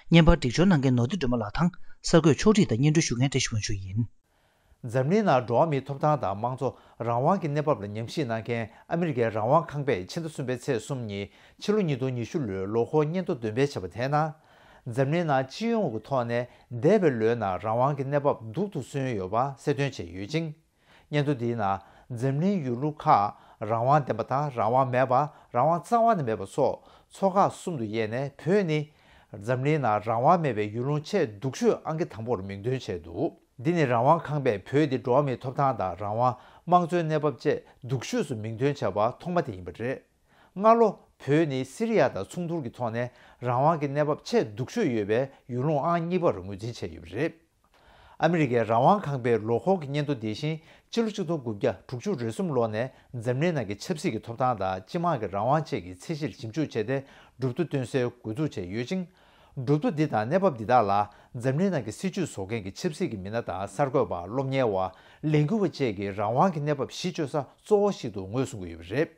བརྙན་པར་སྒྲིག་སྦྱོར་གནང་མཁན་ནོར་བདེ་སྒྲོལ་མ་ལགས་དང་གསར་འགོད་ཕྱོགས་སྒྲིག་དང་སྙན་སྒྲོན་ཞུ་མཁན་བཀྲ་ཤིས་དབང་ཕྱུག་ཡིན། འཛམ་གླིང་ནང་འགྲོ་བ་མིའི་ཐོབ་ཐང་དང་དམངས་གཙོ་རང་དབང་གི་གནས་བབ་ལ་ཉམས་ཞིབ་གནང་མཁན་ཨ་མི་རི་ཀའི་རང་དབང་ཁང་པས་ཕྱི་ཟླ་གསུམ་པའི་ཚེས་གསུམ་ཉིན་ཕྱི་ལོ་ཉིས་སྟོང་ཉི་ཤུ་ལོའི་ལོ་འཁོར་སྙན་ཐོ་འདོན་སྤེལ་བྱས་པ་དེའི་ནང་། འཛམ་གླིང་ནང་སྤྱི་ཡོངས་ཀྱི་ཐོག་ནས་འདས་པའི་ལོའི་ནང་རང་དབང་གི་གནས་བབ་སྡུག་ཏུ་སོན་ཡོད་པ་གསལ་སྟོན་བྱས་ཡོད་ཅིང་། སྙན་ཐོ་འདིའི་ནང་འཛམ་གླིང་ཡུལ་ལུང་ཁག་རང་དབང་ལྡན་པ་དང་རང་དབང་མེད་པ། རང་དབང་རྩ་བ་ནས་མེད་པ་སོགས་ཚོགས་ཁག་གསུམ་དུ་དབྱེ་ནས་བོད་ནི་འཛམ་གླིང་ནང་རང་དབང་མེད་པའི་ཡུལ་ལུང་ཆེས་སྡུག་ཤོས་ཨང་ཀི་དང་པོར་མིང་འདོན་བྱས་འདུག་འདི་ནི་རང་དབང་ཁང་པས་བོད་འདི་འགྲོ་བ་མིའི་ཐོབ་ཐང་དང་རང་དབང་། དམངས་གཙོའི་གནས་བབ་བཅས་སྡུག་ཤོས་སུ་མིང་འདོན་བྱས་པ་ཐོག་མ་དེ་ཡིན་པ་རེད། སྔ་ལོ་བོད་ནི་སི་རི་ཡ་དང་ཚོགས་འདུར་གྱི་ཐོག་ནས་རང་དབང་གི་གནས་བབ་ཆེས་སྡུག་ཤོས་ཡོད་པའི་ཡུལ་ལུང་ཨང་གཉིས་པར་ངོས་འཛིན་བྱས་ཡོད་པ་རེད། ཨ་མི་རི་ཀའི་རང་དབང་ཁང་པའི་ལོ་འཁོར་གྱི་སྙན་ཐོ་འདི་བཞིན་ཕྱི་ལོ་ཆིག་སྟོང་དགུ་བརྒྱ་དྲུག་ཅུ་རེ་གསུམ་ལོ་ནས་འཛམ་གླིང་ནང་གི་ཆབ་སྲིད་ཀྱི་ཐོབ་ཐང་དང་སྤྱི་དམངས་ཀྱི་རང་དབང་བཅས་ཀྱི་ཚད་གཞིར་ཞིབ་འཇུག་བྱས་ཏེ་གྲུབ་ཐོ་བཏོན་སའི་འགོ་འཛུགས་བྱས་ཡོད་ཅིང་། གྲུབ་ཐོ་འདི་དང་གནས་བབ་འདི་དག་ལ་འཛམ་གླིང་ནང་གི་སྲིད་བྱུས་བཟོ་མཁན་གྱི་ཆབ་སྲིད་ཀྱི་མི་སྣ་དང་གསར་འགོད་པ། སློབ་གཉེར་བ། ལས་འགུལ་བ་བཅས་ཀྱིས་རང་དབང་གི་གནས་བབ་གཞི་བཅོལ་ས་གཙོ་བོ་ཞིག་ཏུ་ངོས་བཟུང་གི་ཡོད་པ་རེད།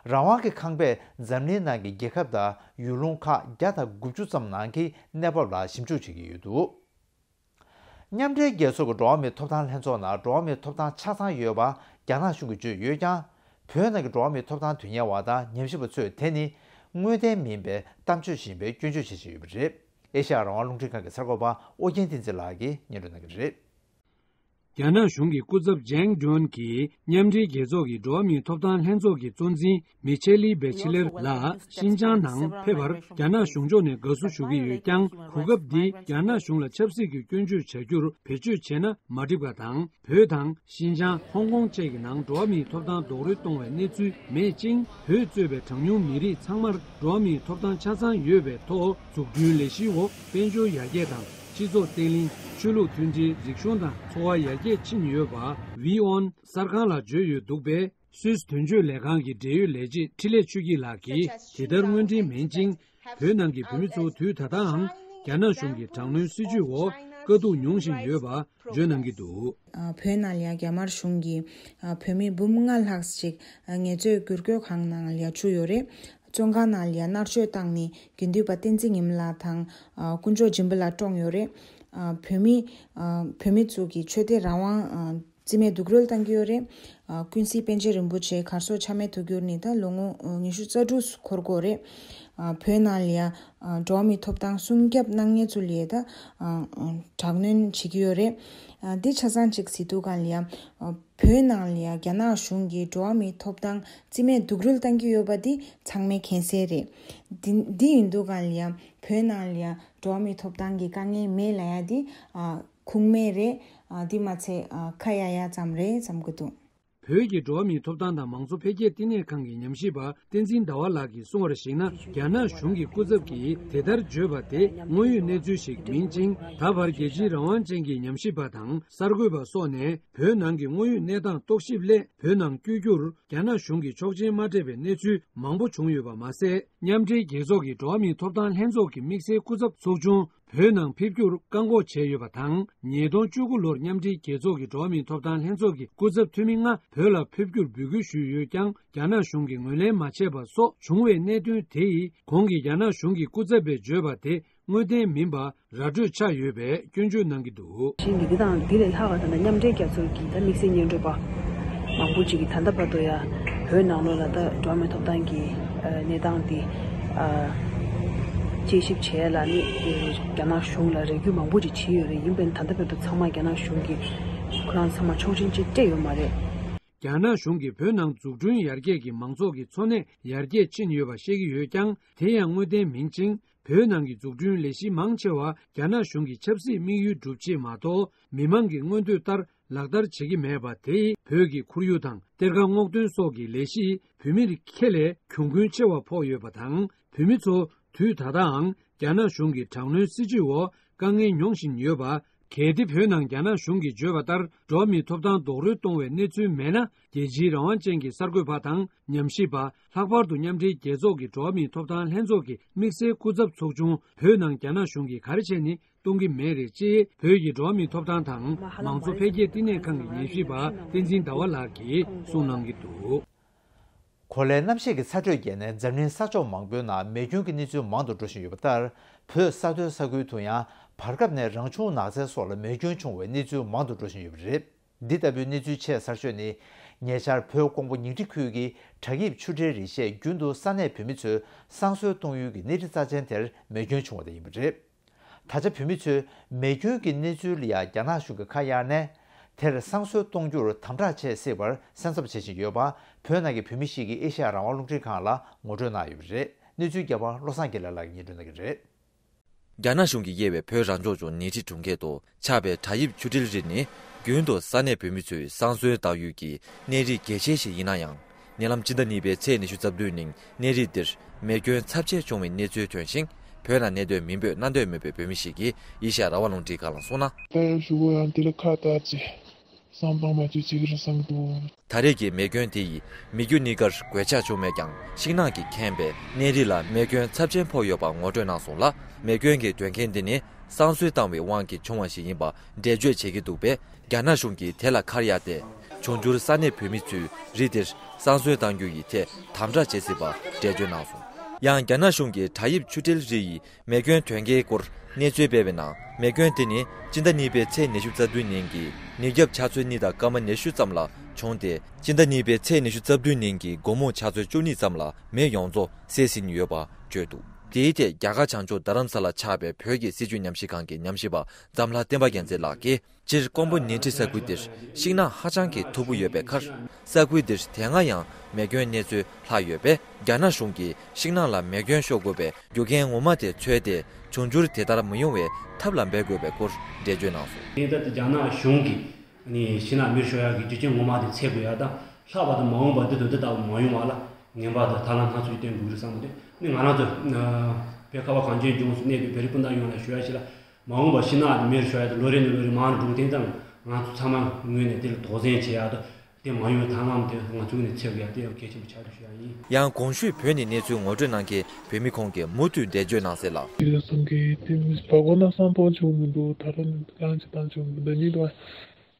རང་དབང་གི་ཁང་པས་འཛམ་གླིང་ནང་གི་རྒྱལ་ཁབ་དང་ཡུལ་ལུང་ཁག་བརྒྱ་དང་དགུ་བཅུ་ཙམ་ནང་གི་གནས་བབ་ལ་ཞིབ་འཇུག་བྱེད་ཀྱི་ཡོད་འདུག་མཉམ་འབྲེལ་རྒྱལ་ཚོགས་ཀྱི་འགྲོ་བ་མིའི་ཐོབ་ཐང་ལྷན་ཚོགས་ནང་འགྲོ་བ་མིའི་ཐོབ་ཐང་ཆ་ཚང་ཡོད་པ་རྒྱ་ནག་གཞུང་གིས་བརྗོད་ཡོད་ཀྱང་། བོད་ནང་གི་འགྲོ་བ་མིའི་ཐོབ་ཐང་དོན་གཉེར་བ་དང་ཉམས་ཞིབ་པ་ཚོས་དེ་ནི་དངོས་བདེན་མིན་པའི་གཏམ་བརྗོད་ཅིག་ཡིན་པའི་སྐྱོན་བརྗོད་བྱེད་བཞིན་ཡོད་པ་རེད། ཨེ་ཤ་ཡ་རང་དབང་རླུང་འཕྲིན་ཁང་གི་གསར་འགོད་པ་ཨོ་རྒྱན་བསྟན་འཛིན་ལགས་ཀྱིས་སྙན་སྒྲོན་གནང་གི་རེད། རྒྱ་ནག་གཞུང་གི་སྐུ་ཚབ་ཇེང་ཌོན་གྱིས་མཉམ་འབྲེལ་རྒྱལ་ཚོགས་ཀྱི་འགྲོ་བ་མིའི་ཐོབ་ཐང་ལྷན་ཚོགས་ཀྱི་གཙོ་འཛིན་མི་ཆེ་ལི་བེ་ཆི་ལེར་ལ་ཤིན་ཅང་ནང་ཕེབས་པར་རྒྱ་ནག་གཞུང་ཕྱོགས་ནས་དགའ་བསུ་ཞུ་གི་ཡོད་ཀྱང་། གོ་སྐབས་འདི་རྒྱ་ནག་གཞུང་ལ་ཆབ་སྲིད་ཀྱི་སྐྱོན་བརྗོད་བྱ་རྒྱུར་བེད་སྤྱོད་བྱས་ན་མ་འགྲིག་པ་དང་། བོད་དང་ཤིན་ཅང་། ཧོང་ཀོང་བཅས་ཀྱི་ནང་འགྲོ་བ་མིའི་ཐོབ་ཐང་རྡོག་རོལ་གཏོང་བའི་གནས་ཚུལ་མེད་ཅིང་། བོད་གཙོས་པའི་གྲངས་ཉུང་མི་རིགས་ཚང་མར་འགྲོ་བ་མིའི་ཐོབ་ཐང་ཆ་ཚང་ཡོད་པའི་ཐོག་འཛུགས་སྐྲུན་ལས་གཞིའི་འོག་དཔལ་འབྱོར་ཡར་རྒྱས་དང་། སྤྱི་ཚོགས་བརྟན་ལྷིང་། ཆོས་ལུགས་མཐུན་སྒྲིལ། རིག་གཞུང་དང་འཚོ་བ་ཡར་རྒྱས་ཕྱིན་ཡོད་པ། ཝི་ཨོན་གསར་ཁང་ལ་བརྗོད་ཡོད་འདུག་པས། སུད་སི་དོན་གཅོད་ལས་ཁང་གི་འབྲེལ་ཡོད་ལས་བྱེད་འཕྲིན་ལས་ཆོས་སྐྱིད་ལགས་ཀྱིས་དེ་ལྟར་དངོས་འབྲེལ་མིན་ཅིང་། བོད་ནང་གི་བོད་མི་ཚོ་དུས་ད་ལྟའང་ རྒྱ་ནག་གཞུང་གི་དྲག་གནོན་སྲིད་བྱུས་འོག་དཀའ་སྡུག་མྱོང་བཞིན་ཡོད་པ་བརྗོད་གནང་གི་འདུག། ཨ། བོད་ནང་ལ་ཡ་རྒྱ་དམར་གཞུང་གིས་ཨ་བོད་མི་འབུམ་ལྔ་ལྷག་ཅིག་ཨ་ངལ་རྩོལ་བསྒྱུར་བཀོད་ཁང་ནང་ལ་ཡ་བཅུག་ཡོད་རེད། བཙོན་ཁང་ནང་ལ་ཡ་མནར་གཅོད་བཏང་ནས་དགེ་འདུན་པ་བསྟན་འཛིན་ཉི་མ་ལགས་དང་ཨ་དཀོན་མཆོག་སྦྱིན་པ་ལགས་བཀྲོངས་ཡོད་རེད། ཨ་བོད་མི་ཨ་བོད་མི་ཚོ་གི་ཆོས་དད་རང་དབང་ཨ་རྩིས་མེད་རྡོག་རོལ་བཏང་གི་ཡོད་རེད། ཨ་ཀུན་གཟིགས་པཎ་ཆེན་རིན་པོ་ཆེ་གར་སོང་ཆ་མེད་དུ་གྱུར་ནས་ད་ལོ་ངོ་ཨ་ཉི་ཤུ་རྩ་དྲུག་འཁོར་གྱི་ཡོད་རེད། ཨ་བོད་ནང་ལ་ཡ་ཨ་འགྲོ་བ་མིའི་ཐོབ་ཐང་སྲུང་སྐྱོབ་གནང་མཁན་ཚོ་ལ་ཡ་ད་ཨ་ཨ་དྲག་གནོན་བྱེད་ཀྱི་ཡོད་རེད། ཨ་འདི་ཆ་ཚང་གཅིག་གཟིགས་དུས་སྒང་ལ་ཡ་ཨ་བོད་ནང་ལ་ཡ་རྒྱ་ནག་གཞུང་གིས་འགྲོ་བ་མིའི་ཐོབ་ཐང་རྩིས་མེད་རྡོག་རོལ་བཏང་གི་ཡོད་པ་འདི་ཚང་མས་མཁྱེན་གསལ་རེད། འདི་འདི་ཡིན་དུས་སྒང་ལ་ཡ་བོད་ནང་ལ་ཡ་འགྲོ་བ་མིའི་ཐོབ་ཐང་གི་དཀའ་ངལ་མེད་ལབ་ཡ་འདི་ཨ་ཁུངས་མེད་རེད། ཨ་འདི་མ་ཚད་ཨ་ཁ་ཡ་ཡ་ཙམ་རེད་བསམ་གྱི་འདུག། བོད་ཀྱི་འགྲོ་བ་མིའི་ཐོབ་ཐང་དང་མང་གཙོ་འཕེལ་རྒྱས་བསྟི་གནས་ཁང་གི་ཉམས་ཞིབ་པ་བསྟན་འཛིན་ཟླ་བ་ལགས་ཀྱིས་གསུངས་པར་གཞིགས་ན། རྒྱ་ནག་གཞུང་གི་སྐུ་ཚབ་ཀྱིས་དེ་ལྟར་བརྗོད་པ་དེ་དངོས་ཡོད་གནས་ཚུལ་ཞིག་མིན་ཅིང་། ད་བར་རྒྱལ་སྤྱིའི་རང་དབང་ཅན་གྱི་ཉམས་ཞིབ་པ་དང་གསར་འགོད་པ་སོགས་ནས་བོད་ནང་གི་དངོས་ཡོད་གནས་སྟངས་རྟོག་ཞིབ་སླད། བོད་ནང་བསྐྱོད་རྒྱུར་རྒྱ་ནག་གཞུང་གིས་ཆོག་མཆན་མ་སྤྲད་པའི་གནས་ཚུལ་མང་པོ་བྱུང་ཡོད་པ་མ་ཟད། མཉམ་འབྲེལ་རྒྱལ་ཚོགས་ཀྱི་འགྲོ་བ་མིའི་ཐོབ་ཐང་ལྷན་ཚོགས་ཀྱི་དམིགས་བསལ་སྐུ་ཚབ་ཚོགས་ཆུང་བོད་ནང་ཕེབས་རྒྱུར་བཀག་འགོག་བྱས་ཡོད་པ་དང་། ཉིས་སྟོང་བཅུ་དགུ་ལོར་མཉམ་འབྲེལ་རྒྱལ་ཚོགས་ཀྱི་འགྲོ་བ་མིའི་ཐོབ་ཐང་ལྷན་ཚོགས་ཀྱི་སྐུ་ཚབ་འཐུས་མི་ལྔ་བོད་ལ་ཕེབས་རྒྱུར་འབོད་སྐུལ་ཞུས་ཡོད་ཀྱང་། རྒྱ་ནག་གཞུང་གིས་ངོས་ལེན་མ་བྱས་པ་སོགས་བྱུང་བའི་གནད་དོན་དེ་ཡིས། གོང་གི་རྒྱ་ནག་གཞུང་གི་སྐུ་ཚབ་པས་བརྗོད་པ་དེ་དངོས་བདེན་མིན་པ་ར་སྤྲོད་ཆགས་ཡོད་པའི་སྐྱོན་བརྗོད་གནང་གི་འདུག། བཞིན་གྱི་འདི་དང་འདི་ལས་ལྷག་པ་དང་། མཉམ་འབྲེལ་རྒྱལ་ཚོགས་ཀྱི་ད་དམིགས་བསལ་སྙན་སྒྲོན་པ་མང་པོ་ཅིག་གིས་ད་ལྟ་བར་དུ་ཡང་བོད་ནང་ལོགས་ལ་ད་འགྲོ་བ་མིའི་ཐོབ་ཐང་གི་ཨ་གནས་སྟངས་འདི་ཨ་དཔྱད་ཞིབ་བྱེད་ཡ་ལ་ནི་རྒྱ་ནག་གཞུང་ལ་རེ་སྐུལ་མང་པོ་ཅིག་བྱས་ཡོད་རེད། ཡིན་པས་ད་ལྟ་བར་དུ་ཚང་མ་རྒྱ་ནག་གཞུང་གིས་ཁོ་རང་ཚང་མ་ཆོག་མཆན་ཅིག་སྤྲད་ཡོད་མ་རེད། རྒྱ་ནག་གཞུང་གིས་བོད་ནང་འཛུགས་སྐྲུན་ཡར་རྒྱས་ཀྱི་མང་ཚོགས་ཀྱི་འཚོ་གནས་ཡར་རྒྱས་ཕྱིན་ཡོད་པ་བཤད་ཀྱི་ཡོད་ཀྱང་། དེ་ཡང་དངོས་བདེན་མིན་ཅིང་། བོད་ནང་གི་འཛུགས་སྐྲུན་ལས་གཞི་མང་ཆེ་བ་རྒྱ་ནག་གཞུང་གི་ཆབ་སྲིད་དམིགས་ཡུལ་སྒྲུབ་ཆེད་མ་གཏོགས། མི་མང་གི་མངོན་འདོད་ལྟར་ལག་བསྟར་བྱེད་ཀྱི་མེད་པ་དེས། བོད་ཀྱི་ཁོར་ཡུག་དང་གཏེར་ཁ་སྔོག་འདོན་སོགས་ཀྱི་ལས་གཞིས་བོད་མིར་ཁེ་ལས་གྱོང་གུན་ཆེ་བ་ཕོག་ཡོད་པ་དང་། བོད་མི་ཚོ་དུས་ད་ལྟའང་རྒྱ་ནག་གཞུང་གི་དྲག་གནོན་སྲིད་བྱུས་འོག་དཀའ་ངལ་མྱོང་བཞིན་ཡོད་པ། གལ་ཏེ་བོད་ནང་རྒྱ་ནག་གཞུང་གིས་བརྗོད་པ་ལྟར་འགྲོ་བ་མིའི་ཐོབ་ཐང་རྡོག་རོལ་གཏོང་བའི་གནས་ཚུལ་མེད་ན། རྒྱལ་སྤྱིའི་རང་དབང་ཅན་གྱི་གསར་འགོད་པ་དང་ཉམས་ཞིབ་པ། ལྷག་པར་དུ་མཉམ་འབྲེལ་རྒྱལ་ཚོགས་ཀྱི་འགྲོ་བ་མིའི་ཐོབ་ཐང་ལྷན་ཚོགས་ཀྱི་དམིགས་བསལ་སྐུ་ཚབ་ཚོགས་ཆུང་བོད་ནང་རྒྱ་ནག་གཞུང་གིས་ག་རེ་བྱས་ནས་གཏོང་གི་མེད་རེད། ཅེས་བོད་ཀྱི་འགྲོ་བ་མིའི་ཐོབ་ཐང་དང་མང་གཙོ་འཕེལ་རྒྱས་བསྟི་གནས་ཁང་གི་ཉམས་ཞིབ་པ་བསྟན་འཛིན་ཟླ་བ་ལགས་ཀྱིས་གསུངས་གནང་གི་འདུག། གོ་ལའི་གནམ་གཤིས་ཀྱི་ཚ་དྲོད་རྒྱས་ནས་འཛམ་གླིང་ས་ཕྱོགས་མང་པོའི་ནང་མེ་སྐྱོན་གྱི་གནས་ཚུལ་མང་དུ་འགྲོ་བཞིན་ཡོད་པ་ལྟར། བོད་ས་མཐོའི་ས་ཁུལ་དུ་ཡང་བར་སྐབས་ནས་རང་བྱུང་ནགས་ཚལ་སོགས་ལ་མེ་སྐྱོན་བྱུང་བའི་གནས་ཚུལ་མང་དུ་འགྲོ་བཞིན་ཡོད་པ་རེད། འདི་ལྟ་བུའི་གནས་ཚུལ་ཆེས་གསར་ཤོས་ནི། ཉེ་ཆར་བོད་ཀོང་པོ་ཉིང་ཁྲི་ཁུལ་གྱི་བྲག་ཡིབ་ཆུ་འདྲེན་རི་བཤས་རྒྱུན་དུ་ས་གནས་བོད་མི་ཚོའི་བསང་གསོལ་གཏོང་ཡུལ་གྱི་གནས་རི་རྩ་ཆེན་དེར་མེ་སྐྱོན་བྱུང་བ་དེ་ཡིན་པ་རེད། ད་ཆ་བོད་མི་ཚོས་མེ་སྐྱོན་གྱི་གནས་ཚུལ་ལ་ཡང་རྒྱ་ནག་གཞུང་གིས་ཁ་གཡར་ནས། དེར་བསང་གསོལ་གཏོང་རྒྱུར་དམ་དྲག་བྱེད་སྲིད་པར་སེམས་འཚབ་བྱེད་བཞིན་ཡོད་པ། བོད་ནང་གི་བོད་མི་ཞིག་གིས་ཨེ་ཤ་ཡ་རང་དབང་རླུང་འཕྲིན་ཁང་ལ་ངོ་སྤྲོད་གནང་ཡོད་པ་རེད། གནས་ཚུལ་རྒྱས་པ་བློ་བཟང་དགེ་ལེགས་ལགས་ཀྱིས་སྙན་སྒྲོན་གནང་གི་རེད། རྒྱ་ནག་གཞུང་གིས་དབྱེ་བའི་བོད་རང་སྐྱོང་ལྗོངས་ཉིང་ཁྲི་གྲོང་ཁྱེར་དུ་ཆགས་པའི་བྲག་ཡིབ་ཆུ་འདྲེན་རི་ནི། རྒྱུན་དུ་ས་གནས་བོད་མི་ཚོས་བསང་གསོལ་གཏང་ཡུལ་གྱི་གནས་རི་གལ་ཆེ་ཞིག་ཡིན་ན་ཡང་། ཉེ་ལམ་སྤྱི་ཟླ་གཉིས་པའི་ཚེས་ཉི་ཤུ་རྩ་བདུན་ཉིན་གནས་རི་འདིར་མེ་སྐྱོན་ཚབས་ཆེ་བྱུང་བའི་གནས་ཚུལ་ཐོན་ཞིང་། བོད་ནང་གནས་སྡོད་མི་འབོད་གནམ་སྡོད་མི་འབོད་བོད་མི་ཞིག་གིས་ཨེ་ཤ་ཡ་རང་དབང་རླུང་འཕྲིན་ཁང་ལ་གསུངས་ན། ད་ཡང་ཞུ་གི་ཡང་དེ་ལ་ཁ་བཏགས་ཅིག་བསམ་པ་མ་བཅོས་བྱེད་ཀྱི་རེད་བསམ་གྱི་འདུག། ད་རེས་ཀྱི་མེ་སྐྱོན་དེ་ཡིས་མི་རྒྱུ་གཉིས་ཀར་གོད་ཆག་བྱུང་མེད་ཀྱང་། ཤིང་ནགས་ཀྱིས་ཁེངས་པའི་གནས་རི་ལ་མེ་སྐྱོན་ཚབས་ཆེན་ཕོག་ཡོད་པ་ངོ་སྤྲོད་གནང་སོང་ལ། མེ་སྐྱོན་གྱི་དོན་རྐྱེན་འདི་ནི་བསང་གསོལ་བཏང་བའི་དབང་གིས་བྱུང་བ་ཞིག་ཡིན་པ་འགྲེལ་བརྗོད་བྱེད་ཀྱི་འདུག་པས། རྒྱ་ནག་གཞུང་གིས་དེ་ལ་ཁ་གཡར་ཏེ། འབྱུང་འགྱུར་ས་གནས་བོད་མི་ཚོས་རི་འདིར་བསང་གསོལ་གཏང་རྒྱུ་ཡི་ཐད་དམ་དྲག་བྱེད་སྲིད་པ་འགྲེལ་བརྗོད་གནང་སོང་། ཡང་རྒྱ་ནག་གཞུང་གིས་བྲག་ཡིབ་ཆུ་འདྲེན་རི་ཡི་མེ་སྐྱོན་དོན་རྐྱེན་སྐོར་གནས་ཚུལ་སྤེལ་བའི་ནང་། མེ་སྐྱོན་དེ་ནི་སྤྱི་ཟླ་གཉིས་པའི་ཚེས་ཉི་ཤུ་རྩ་བདུན་ཉིན་གྱི་ཉིན་རྒྱབ་ཆུ་ཚོད་གཉིས་དང་སྐར་མ་ཉི་ཤུ་ཙམ་ལ་བྱུང་སྟེ། སྤྱི་ཟླ་གཉིས་པའི་ཚེས་ཉི་ཤུ་རྩ་བདུན་ཉིན་གྱི་དགོང་མོ་ཆུ་ཚོད་བཅུ་གཉིས་ཙམ་ལ་མེ་ཡོངས་རྫོགས་བསྲེགས་ཟིན་ཡོད་པ་བརྗོད་འདུག། དེའི་ཐད་རྒྱ་གར་བྱང་ཕྱོགས་རྡ་རམ་ས་ལ་ཆགས་པའི་བོད་ཀྱི་སྲིད་བྱུས་ཉམས་ཞིབ་ཁང་གི་ཉམས་ཞིབ་པ་འཛམ་ལྷ་བསྟན་པ་རྒྱལ་མཚན་ལགས་ཀྱིས། སྤྱིར་ཀོང་པོ་ཉིང་ཁྲི་ས་ཁུལ་འདིར་ཤིང་ནགས་ཧ་ཅང་གི་མཐུག་པོ་ཡོད་པའི་ཁར། ས་ཁུལ་འདིར་དེ་སྔ་ཡང་མེ་སྐྱོན་གནས་ཚུལ་ལྷག་ཡོད་པས། རྒྱ་ནག་གཞུང་གིས་ཤིང་ནགས་ལ་མེ་སྐྱོན་ཤོར་དགོས་པའི་རྒྱུ་རྐྱེན་ངོ་མ་དེ་འཚོལ་ཏེ། འབྱུང་འགྱུར་དེ་ལྟར་མི་ཡོང་བའི་ཐབས་ལ་འབད་དགོས་པའི་སྐོར་འགྲེལ་བརྗོད་གནང་སོང་། དེ་ལྟར་དུ་རྒྱ་ནག་གཞུང་གིས་ནི་ཤིང་ནགས་མེར་ཤོར་ཡག་གི་རྒྱུ་རྐྱེན་ངོ་མ་དེ་འཚོལ་དགོས་ཡག་དང་། ལྷག་པར་དུ་མ་འོངས་པར་འདི་དང་འདི་ལྟ་བུ་མ་ཡོང་བ་ལ་ངན་པ་དང་ཐབས་ལམ་སྣ་ཚོགས་ཀྱིས་བསྟེན་དགོས་ཀྱི་རེད་བསམ་གྱི་འདུག། ནི་ང་རང་ཚོ་བོད་ཁ་བ་གངས་ཅན་ལྗོངས་སུ་གནས་པའི་བོད་རིགས་སྤུན་ཟླ་ཡོངས་ལ་ཞུ་ཡག་ཞིག་ལ། མ་འོངས་པར་ཤིང་ནགས་མེར་ཤོར་ཡག་དང་ལོ་རེ་ནས་ལོ་རེ་མང་རུ་འགྲོ་གི་དེ་ཙམ། ང་ཚོ་ཚང་མ་ངོས་ནས་དེ་ལ་དོགས་ཟོན་བྱེད་ཡག་དང་། དེ་མ་ཡོང་བའི་ཐབས་ལམ་དེ་ང་ཚོ་ནས་འཚོལ་དགོས་ཡ་དེ་ཡང་གལ་ཆེན་པོ་ཆགས་འདུག་ཞུ་ཡ་ཡིན། ཡང་གོང་ཞུས་བོད་ནས་གནས་ཚུལ་ངོ་སྤྲོད་གནང་མཁན་བོད་མི་ཁོང་གིས་མུ་མཐུད་འགྲེལ་བརྗོད་གནང་གསལ་ལ། དེ་ལ་བསམ་གི་དེ་མི་བ་གོ་ན་བསམ་བཏང་ཆོག་མི་འདུག་ད་རུང་གང་ཅི་བཏང་ཆོག་མི་འདུག་ཉིད་དུ་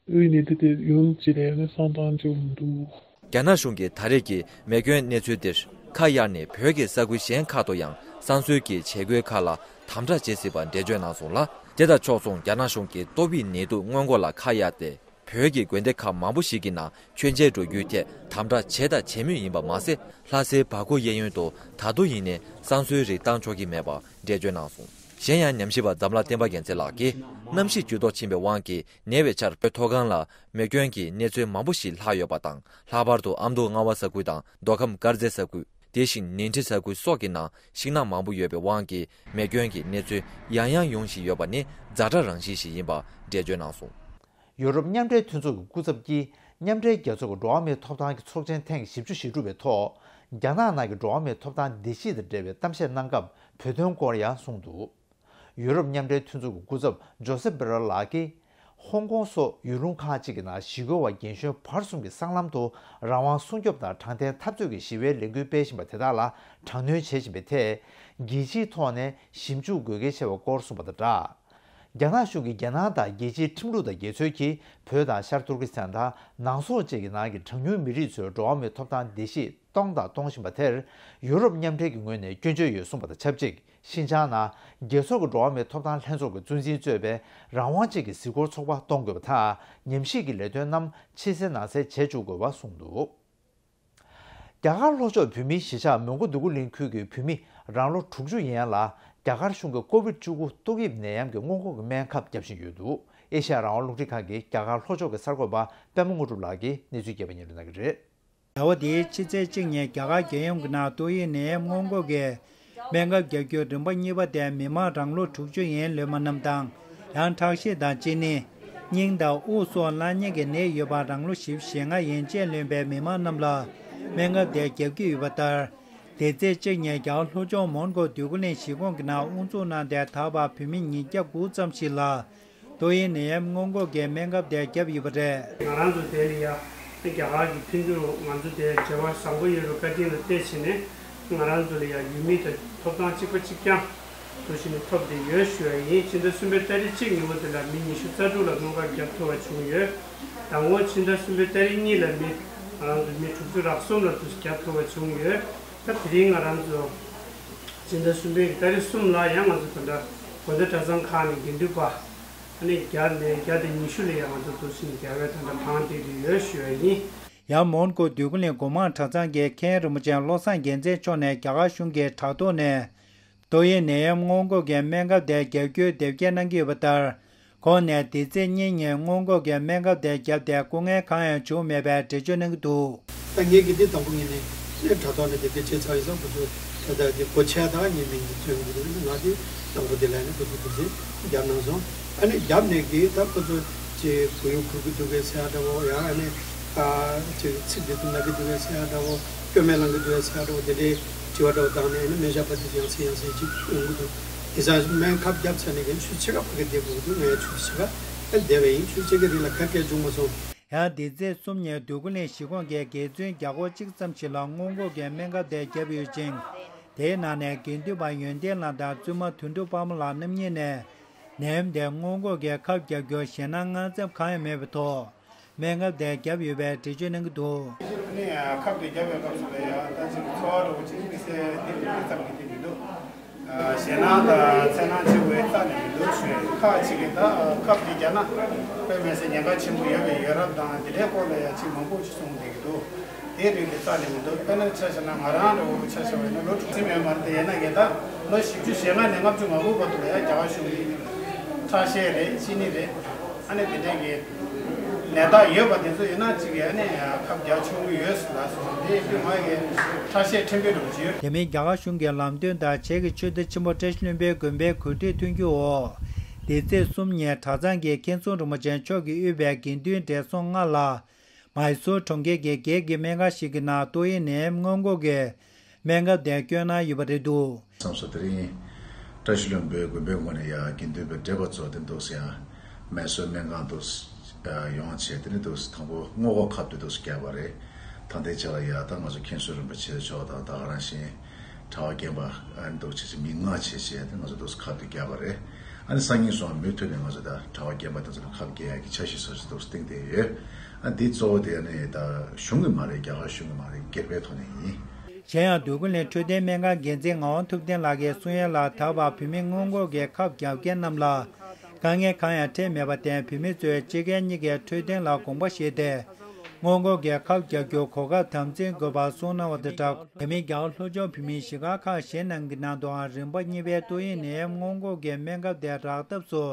དབུས་ནས་དེ་དེ་ཡོང་ཅི་རེད་ནས་བསམ་བཏང་ཆོག་མི་འདུག་རྒྱ་ནག་གཞུང་གིས་ད་རེས་ཀྱི་མེ་སྐྱོན་གནས་ཚུལ་འདིར་ཁ་གཡར་ནས་བོད་ཀྱི་ས་ཁུལ་གཞན་ཁག་ཏུ་ཡང་བསང་གསོལ་གྱི་བྱེད་སྒོའི་ཁག་ལ་དམ་དྲག་བྱེད་སྲིད་པ་འགྲེལ་བརྗོད་གནང་སོང་ལ། དེ་དང་ཕྱོགས་མཚུངས་རྒྱ་ནག་གཞུང་གིས་ཏོག་དབྱིབས་ནད་དུག་སྔོན་འགོག་ལ་ཁ་གཡར་ཏེ། བོད་ཀྱི་དགོན་སྡེ་ཁག་མང་པོ་ཞིག་གི་ནང་མཆོད་མཇལ་འགྲོ་རྒྱུའི་ཐད་དམ་དྲག་བྱས་དང་བྱེད་མུས་ཡིན་པ་མ་ཟད། ལྷ་སའི་བར་སྐོར་གཡས་གཡོན་དུ་ད་དུང་ཡིན་ནའི་བསང་གསོལ་རིགས་བཏང་ཆོག་གི་མེད་པ་འགྲེལ་བརྗོད་གནང་སོང་། གཞན་ཡང་ཉམས་ཞིབ་པ་འཛམ་ལྷ་བསྟན་པ་རྒྱལ་མཚན་ལགས་ཀྱིས་གནམ་གཤིས་འགྱུར་ལྡོག་ཕྱིན་པའི་དབང་གིས་ཉེ་བའི་ཆར་བོད་མཐོ་སྒང་ལ་མེ་སྐྱོན་གྱི་གནས་ཚུལ་མང་པོ་ཞིག་ལྷག་ཡོད་པ་དང་། ལྷག་པར་དུ་ཨ་མདོ་རྔ་བ་ས་ཁུལ་དང་མདོ་ཁམས་དཀར་མཛེས་ས་ཁུལ། དེ་བཞིན་ཉིང་ཁྲི་ས་ཁུལ་སོགས་ཀྱི་ནང་ཤིང་ནགས་མང་པོ་ཡོད་པའི་དབང་གིས་མེ་སྐྱོན་གྱི་གནས་ཚུལ་ཡང་ཡང་ཡོང་བཞིན་ཡོད་པ་ནི་ཛ་དྲག་རང་བཞིན་ཞིག་ཡིན་པ་འགྲེལ་བརྗོད་གནང་སོང་། ཡུ་རོབ་མཉམ་འབྲེལ་མཐུན་ཚོགས་ཀྱི་སྐུ་ཚབ་ཀྱིས་མཉམ་འབྲེལ་རྒྱལ་ཚོགས་ཀྱི་འགྲོ་བ་མིའི་ཐོབ་ཐང་གི་ཚོགས་ཆེན་ཐེངས་བཞི་བཅུ་ཞེ་དྲུག་པའི་ཐོག་རྒྱ་ནག་ནང་གི་འགྲོ་བ་མིའི་ཐོབ་ཐང་བདེ་སྐྱིད་དང་འབྲེལ་བའི་གཏམ་བཤད་གནང་སྐབས་བོད་དོན་སྐོར་ཡང་གསུངས་འདུག་ཡུ་རོབ་མཉམ་འབྲེལ་མཐུན་ཚོགས་ཀྱི་སྐུ་ཚབ་ཇོ་སེབ་བེ་རལ་ལགས་ཀྱིས། ཧོང་ཀོང་སོགས་ཡུལ་ལུང་ཁག་ཅིག་གི་ནང་ཞི་རྒོལ་བ་རྒན་གཞོན་བར་གསུམ་གྱི་སྲང་ལམ་དུ་རང་དབང་སྲུང་སྐྱོབ་དང་དྲང་བདེན་འཐབ་རྩོད་ཀྱི་ཞི་བའི་ལས་འགུལ་སྤེལ་བཞིན་པ་དེ་དག་ལ་དྲག་གནོན་བྱེད་བཞིན་པའི་ཐད། རྒྱལ་སྤྱིའི་ཐོག་ནས་ཞིབ་འཇུག་དགོས་གལ་ཆེ་བ་སྐོར་གསུངས་པ་དང་སྦྲགས། རྒྱ་ནག་གཞུང་གིས་རྒྱལ་ནང་དང་རྒྱལ་སྤྱིའི་ཁྲིམས་ལུགས་དང་རྒྱལ་སྲོལ་གྱིས་བོད་དང་ཤར་ཏུར་ཀི་སི་ཐན་དང་ནང་སོག་བཅས་ཀྱི་ནང་གི་གྲངས་ཉུང་མི་རིགས་ཚོའི་འགྲོ་བ་མིའི་ཐོབ་ཐང་བརྡལ་བཤིག་གཏོང་དང་གཏོང་བཞིན་པ་དེར་ཡུ་རོབ་མཉམ་འབྲེལ་གྱི་ངོས་ནས་སྐྱོན་བརྗོད་ཡོད་གསུངས་པ་དང་ཆབས་ཅིག་ཤིན་ཅང་ནང་རྒྱལ་ཚོགས་ཀྱི་འགྲོ་བ་མིའི་ཐོབ་ཐང་ལྷན་ཚོགས་ཀྱི་གཙོ་འཛིན་གཙོས་པའི་རང་དབང་ཅན་གྱི་གཟིགས་སྐོར་ཚོགས་པ་གཏོང་དགོས་པ་དང་། ཉམས་ཞིབ་ཀྱི་ལས་དོན་རྣམས་ཕྱི་གསལ་ནང་གསལ་བྱེད་བཅུག་དགོས་པ་གསུངས་འདུག་རྒྱ་གར་ལྷོ་ཕྱོགས་བོད་མིའི་གཞིས་ཆགས་མོན་གྷོ་འདོད་རྒུ་གླིང་ཁུལ་གྱི་བོད་མི་རང་ལོ་དྲུག་ཅུ་ཡན་ལ་རྒྱ་གར་གཞུང་གིས་ཀོ་བིད་བཅུ་དགུ་ཏོག་དབྱིབས་ནད་ཡམས་ཀྱི་སྔོན་འགོག་གི་སྨན་ཁབ་བརྒྱབ་བཞིན་ཡོད་འདུག་ཨེ་ཤ་ཡ་རང་དབང་རླུང་འཕྲིན་ཁང་གི་རྒྱ་གར་ལྷོ་ཕྱོགས་ཀྱི་གསར་འགོད་པ་པད་མ་དངོས་གྲུབ་ལགས་ཀྱིས་གནས་ཚུལ་རྒྱས་པ་སྙན་སྒྲོན་གནང་གི་རེད། ཟླ་བ་འདིའི་ཕྱི་ཚེས་གཅིག་ཉིན་རྒྱ་གར་རྒྱལ་ཡོངས་ཀྱི་ནང་ཏོག་དབྱིབས་ནད་ཡམས་སྔོན་འགོག་གི་སྨན་ཁབ་རྒྱག་རྒྱུའི་རིམ་པ་གཉིས་པ་དེ་མི་མང་རང་ལོ་དྲུག་ཅུ་ཡན་ལོན་པ་རྣམས་དང་། ཡང་ཁྲག་ཤེད་དང་གཅིན་སྙི། སྙིང་དང་དབུགས་སོགས་བླངས་ཉེན་གྱི་ནད་ཡོད་པ་རང་ལོ་བཞི་བཅུ་ཞེ་ལྔ་ཡན་ཆད་ལོན་པའི་མི་མང་རྣམས་ལ་སྨན་ཁབ་དེ་བརྒྱབ་ཀྱི་ཡོད་པ་ལྟར། འདི་ཚེས་གཅིག་ཉིན་རྒྱ་གར་ལྷོ་ཕྱོགས་མོན་གྷོ་འདོད་རྒུ་གླིང་གཞིས་ཁོངས་ཀྱི་ནང་དབུ་འཛུགས་གནང་སྟེ་ད་བར་བོད་མི་ཉིས་བརྒྱ་དགུ་ཙམ་ཞིག་ལ། ཏོག་དབྱིབས་ནད་ཡམས་སྔོན་འགོག་གི་སྨན་ཁབ་དེ་བརྒྱབ་ཡོད་པ་རེད། ང་རང་ཚོ་དེ་ལ་ཡ། རྒྱ་གར་གྱི་མཐུན་འགྱུར་འོག་ང་ཚོ་དེ་འབྲེལ་བ་བཟང་པོ་ཡོད་པའི་བཀའ་དྲིན་ལ་བརྟེན་བྱས་ནས་ང་རང་ཚོ་ལ་ཡ་ཡུལ་མི་དང་ཐོབ་ཐང་གཅིག་པ་གཅིག་རྐྱང་དུ་བྱས་ནས་ཐོབ་བསྡད་ཡོད་ཞུ་བ་ཡིན། ཕྱི་ཟླ་གསུམ་པའི་ཏ་རིག་གཅིག་ཉིན་མོ་དེ་ལ་མི་ཉི་ཤུ་རྩ་དྲུག་ལ་སྨན་ཁབ་བརྒྱབ་ཐུབ་པ་བྱུང་ཡོད། དང་པོ་ཕྱི་ཟླ་གསུམ་པའི་ཏ་རིག་གཉིས་ལ་མི་ང་རང་ཚོ་མི་དྲུག་ཅུ་རེ་གསུམ་ལ་དུ་བརྒྱབ་ཐུབ་པ་བྱུང་ཡོད། ད་དེ་རིང་ང་རང་ཚོ་ཕྱི་ཟླ་གསུམ་པའི་ཏ་རིག་གསུམ་ལ་ཡང་ང་ཚོ་ད་ལྟ་དགོན་སྡེ་གྲྭ་ཚང་ཁག་ནས་དགེ་འདུན་པ། ཨ་ནི་བརྒྱ་ནས་བརྒྱ་དང་ཉི་ཤུ་ལ་ཡང་ང་ཚོ་འདུག་སེ་རྒྱ་བལ་དང་འདྲ་གང་བསྡད་དུ་ཡོད་ཞུ་བ་ཡིན། ཡང་མོན་གྷོ་འདོད་རྒུ་གླིང་སྒོ་མང་གྲྭ་ཚང་གི་མཁན་རིན་པོ་ཆེ་བློ་བཟང་རྒྱལ་མཚན་མཆོག་ནས་རྒྱ་གར་གཞུང་གི་དྲ་ཐོག་ནས་ཏོག་དབྱིབས་ནད་ཡམས་སྔོན་འགོག་གི་སྨན་ཁབ་དེ་རྒྱག་རྒྱུའི་དེབ་སྐྱེལ་གནང་གི་ཡོད་པ་ལྟར། ཁོང་ནས་འདི་ཚེས་གཉིས་ཉིན་སྔོན་འགོག་གི་སྨན་ཁབ་དེ་བརྒྱབ་སྟེ་སྐུ་ངལ་གང་ཡང་བྱུང་མེད་པའི་འགྲེལ་བརྗོད་གནང་གི་འདུག་ད་ངས་ཀྱི་འདི་དང་པོ་ངས་ནས་ནས་དྲ་ཐོག་ནས་དེབ་སྐྱེལ་བྱས་ཚར་ཡིན་ཙང་ཁོ་ཚོ་ད་ལྟ་དེ་སྒོ་ཕྱེ་དང་ངའི་མིང་དེ་ཐོན་གྱི་འདུག་ང་དེ་དང་པོ་དེ་ལ་ནས་ཁོ་ཚོ་དེ་ཚེ་བརྒྱབ་གནང་སོང་། ཨ་ནི་བརྒྱབ་ནས་ཀྱི་ད་ཁོ་ཚོ་ཅེ་གུ་ཡུ་ཁུར་གི་འདུག་གས་ཟེར་ཡ་འདྲ་བོ་ཡང་ཨ་ནི་ཨ་ཅེ་ཚིག་དེ་ཚོ་ན་གི་འདུག་གས་ཟེར་ཡ་འདྲ་བོ་སྐྱོན་མེད་ལང་གི་འདུག་གས་ཟེར་ཡ་འདྲ་བོ་དེ་འདྲའི་དྲི་བ་འདྲ་བོ་བཏང་ནས་ཨ་ནི་སྨན་ཞབས་པ་དེ་ཡང་སེ་ཡང་སེ་ཅིག་ཡོང་གི་འདུག་དེ་ཚང་སྨན་ཁབ་བརྒྱབ་ཚར་ནས་ཀྱི་ཆུ་ཚོད་ཕྱེད་ཀ་ཕ་གི་བསྡད་དགོས་ཀྱི་འདུག་ངས་ཆུ་ཚོད་ཕྱེད་ཀ་ཨ་བསྡད་པ་ཡིན། ཆུ་ཚོད་ཕྱེད་ཀའི་རིང་ལ་ག་གེ་བྱུང་མ་སོང་། ཡང་འདི་ཚེས་གསུམ་ཉིན་འདོད་རྒུ་གླིང་གཞིས་ཁོངས་ཀྱི་དགེ་བཙུན་བརྒྱ་སྐོར་གཅིག་ཙམ་ཞིག་ལ་སྔོན་འགོག་གི་སྨན་ཁབ་དེ་བརྒྱབ་ཡོད་ཅིང་། དེའི་ནང་ནས་དགེ་འདུན་པ་ཡོན་ཏན་ལགས་དང་བཙུན་མ་དོན་གྲུབ་དཔལ་མོ་ལགས་རྣམ་གཉིས་ནས་ནད་ཡམས་དེ་སྔོན་འགོག་གི་ཁབ་བརྒྱབ་རྒྱུར་ཞེད་སྣང་དངངས་འཚབ་གང་ཡང་མེད་པའི་ཐོག་སྨན་ཁབ་དེ་བརྒྱབ་ཡོད་པའི་འགྲེལ་བརྗོད་གནང་གི་འདུག་ནས་ཁབ་དེ་བརྒྱབ་པའི་སྐབས་སུ་ལ་ཡང་ད་ཅིག་ཚོར་བ་འདྲ་བོ་ཅིག་དམིགས་བསལ་དེ་འདྲ་ཙམ་གྱི་དེ་མི་འདུག་ཞེད་སྣང་དང་འཚེར་སྣང་ཆེ་བའི་རྩ་ནས་མི་འདུག་ཞུས། ཁག་ཅིག་གིས་ད་ཁབ་དེ་བརྒྱབ་ན་དཔེ་མི་སྲིད་ཉེན་ཁ་ཆེན་པོ་ཡོད་པའི་ཡོད་རབས་དང་དེ་འདྲའི་སྐོར་ལ་ཡང་ཅིག་མང་པོ་ཅིག་གསུངས་བསྡད་ཀྱི་འདུག་དེ་རིགས་དེ་རྩ་ནས་མི་འདུག་དཔེར་ན་ཆ་བཞག་ན་ང་རང་འདྲ་བོ་ཆ་བཞག་པ་ཡིན་ན་ལོ་དྲུག་ཅུ་ཡོད་མ་རེད་དེ། ཡིན་ན་ངས་ད་ལོ་བཞི་བཅུ་ཞེ་ལྔ་ནས་ལྔ་བཅུ་ང་དགུ་བར་དུ་ལ་ཡང་རྒྱ་གར་གཞུང་གིས་ཁྲག་ཤེད་རེད། གཅིན་སྙི་རེད། ཨ་ནི་དེ་འདྲའི་གི་ནད་རྟགས་ཡོད་པ་དེ་ཚོ་ཡིན་ན་གཅིག་གི་ཨ་ནི་ཁབ་རྒྱག་ཆོག་གི་ཡོད་ཟེར་ལབ་སོང་། དེ་ཡིན་དུས་ང་གི་ཁྲག་ཤེད་ཕྲན་བུ་འདྲ་བོ་ཅིག་ཡོད། དེ་མིན་རྒྱ་གར་གཞུང་གི་ལམ་སྟོན་དང་བྱེས་ཀྱི་ཆོས་སྡེ་ཆེན་པོ་བཀྲ་ཤིས་ལྷུན་པོའི་དགོན་པའི་གོ་སྒྲིག་མཐུན་འགྱུར་འོག་འདི་ཚེས་གསུམ་ཉིན་གྲྭ་ཚང་གི་མཁན་ཟུར་རིན་པོ་ཆེ་མཆོག་གིས་དབུས་པའི་དགེ་འདུན་བགྲེས་སོང་ལྔ་ལ། མཱི་སུར་གྲོང་ཁྱེར་གྱི་སྒེར་གྱི་སྨན་ཁང་ཞིག་གི་ནང་ཏོག་དབྱིབས་ནད་ཡམས་སྔོན་འགོག་གི་སྨན་ཁབ་དེ་བསྐྱོན་གནང་ཡོད་པ་རེད་འདུག་བསམ་སོང་། དེ་རིང་བཀྲ་ཤིས་ལྷུན་པོའི་དགོན་པའི་ངོས་ནས་ཡང་དགེ་འདུན་པའི་བགྲེས་པ་ཚོ་དེ་འདུག་སེ་ཡང་མཱི་སུར་སྨན་ཁང་དུ་ ཡོང་བྱས་དེ་ནས་འདུག་སེ་དང་པོ་སྔོན་འགོག་ཁབ་དེ་འདུག་སེ་བརྒྱབ་པ་རེད། ད་ལྟའི་ཆ་ལ་ཡ་ད་ང་ཚོ་མཁན་ཟུར་རིན་པོ་ཆེ་མཆོག་དང་ད་ག་རང་བཞིན་གྲྭ་པ་རྒན་པ་ཨ་ནི་འདུག་བྱས་བྱས་མི་ལྔ་བྱས་བྱས་དེ་ང་ཚོ་འདུག་སེ་ཁབ་དེ་བརྒྱབ་པ་རེད། ཨ་ནི་སང་ཉིན་སོང་མུ་མཐུད་ནས་ང་ཚོ་ད་གྲྭ་པ་རྒན་པ་དེ་ཚོ་ལ་ཁབ་བརྒྱབ་ཡག་གི་འཆར་གཞི་སོ་སོ་འདུག་སེ་བཏིང་བསྡད་ཡོད། ཨ་འདི་གཙོ་བོ་དེ་ཨ་ནི་ད་གཞུང་གི་མ་རེད། རྒྱ་གར་གཞུང་གི་མ་རེད། སྒེར་པའི་ཐོག་ནས་ཡིན། གཞན་ཡང་། འདོད་རྒུ་གླིང་འཕྲོད་བསྟེན་སྨན་ཁང་འགན་འཛིན་ངག་དབང་ཐུབ་བསྟན་ལགས་ཀྱིས་གསུང་ཡ་ལ། ད་བར་བོད་མི་སྔོན་འགོག་གི་ཁབ་བརྒྱབ་མཁན་རྣམས་ལ་དཀའ་ངལ་གང་ཡང་འཕྲད་མེད་པར་བརྟེན། བོད་མི་ཚོས་གཅིག་གིས་གཉིས་ཀའི་འཕྲོད་བསྟེན་ལ་དགོངས་པ་བཞེས་ཏེ། སྔོན་འགོག་གི་ཁབ་རྒྱག་རྒྱུར་གོ་སྐབས་དམ་འཛིན་དགོས་པར་གསུངས་གནང་བ་དང་སྦྲགས། དེ་མིན། རྒྱ་གར་ལྷོ་ཕྱོགས་བོད་མིའི་གཞིས་སྒར་ཁག་གཞན་རྣམས་ཀྱི་ནང་དུའང་རིམ་པ་གཉིས་པའི་ཏོག་དབྱིབས་ནད་ཡམས་སྔོན་འགོག་གི་སྨན་ཁབ་དེ་རག་ཐབས་སུ་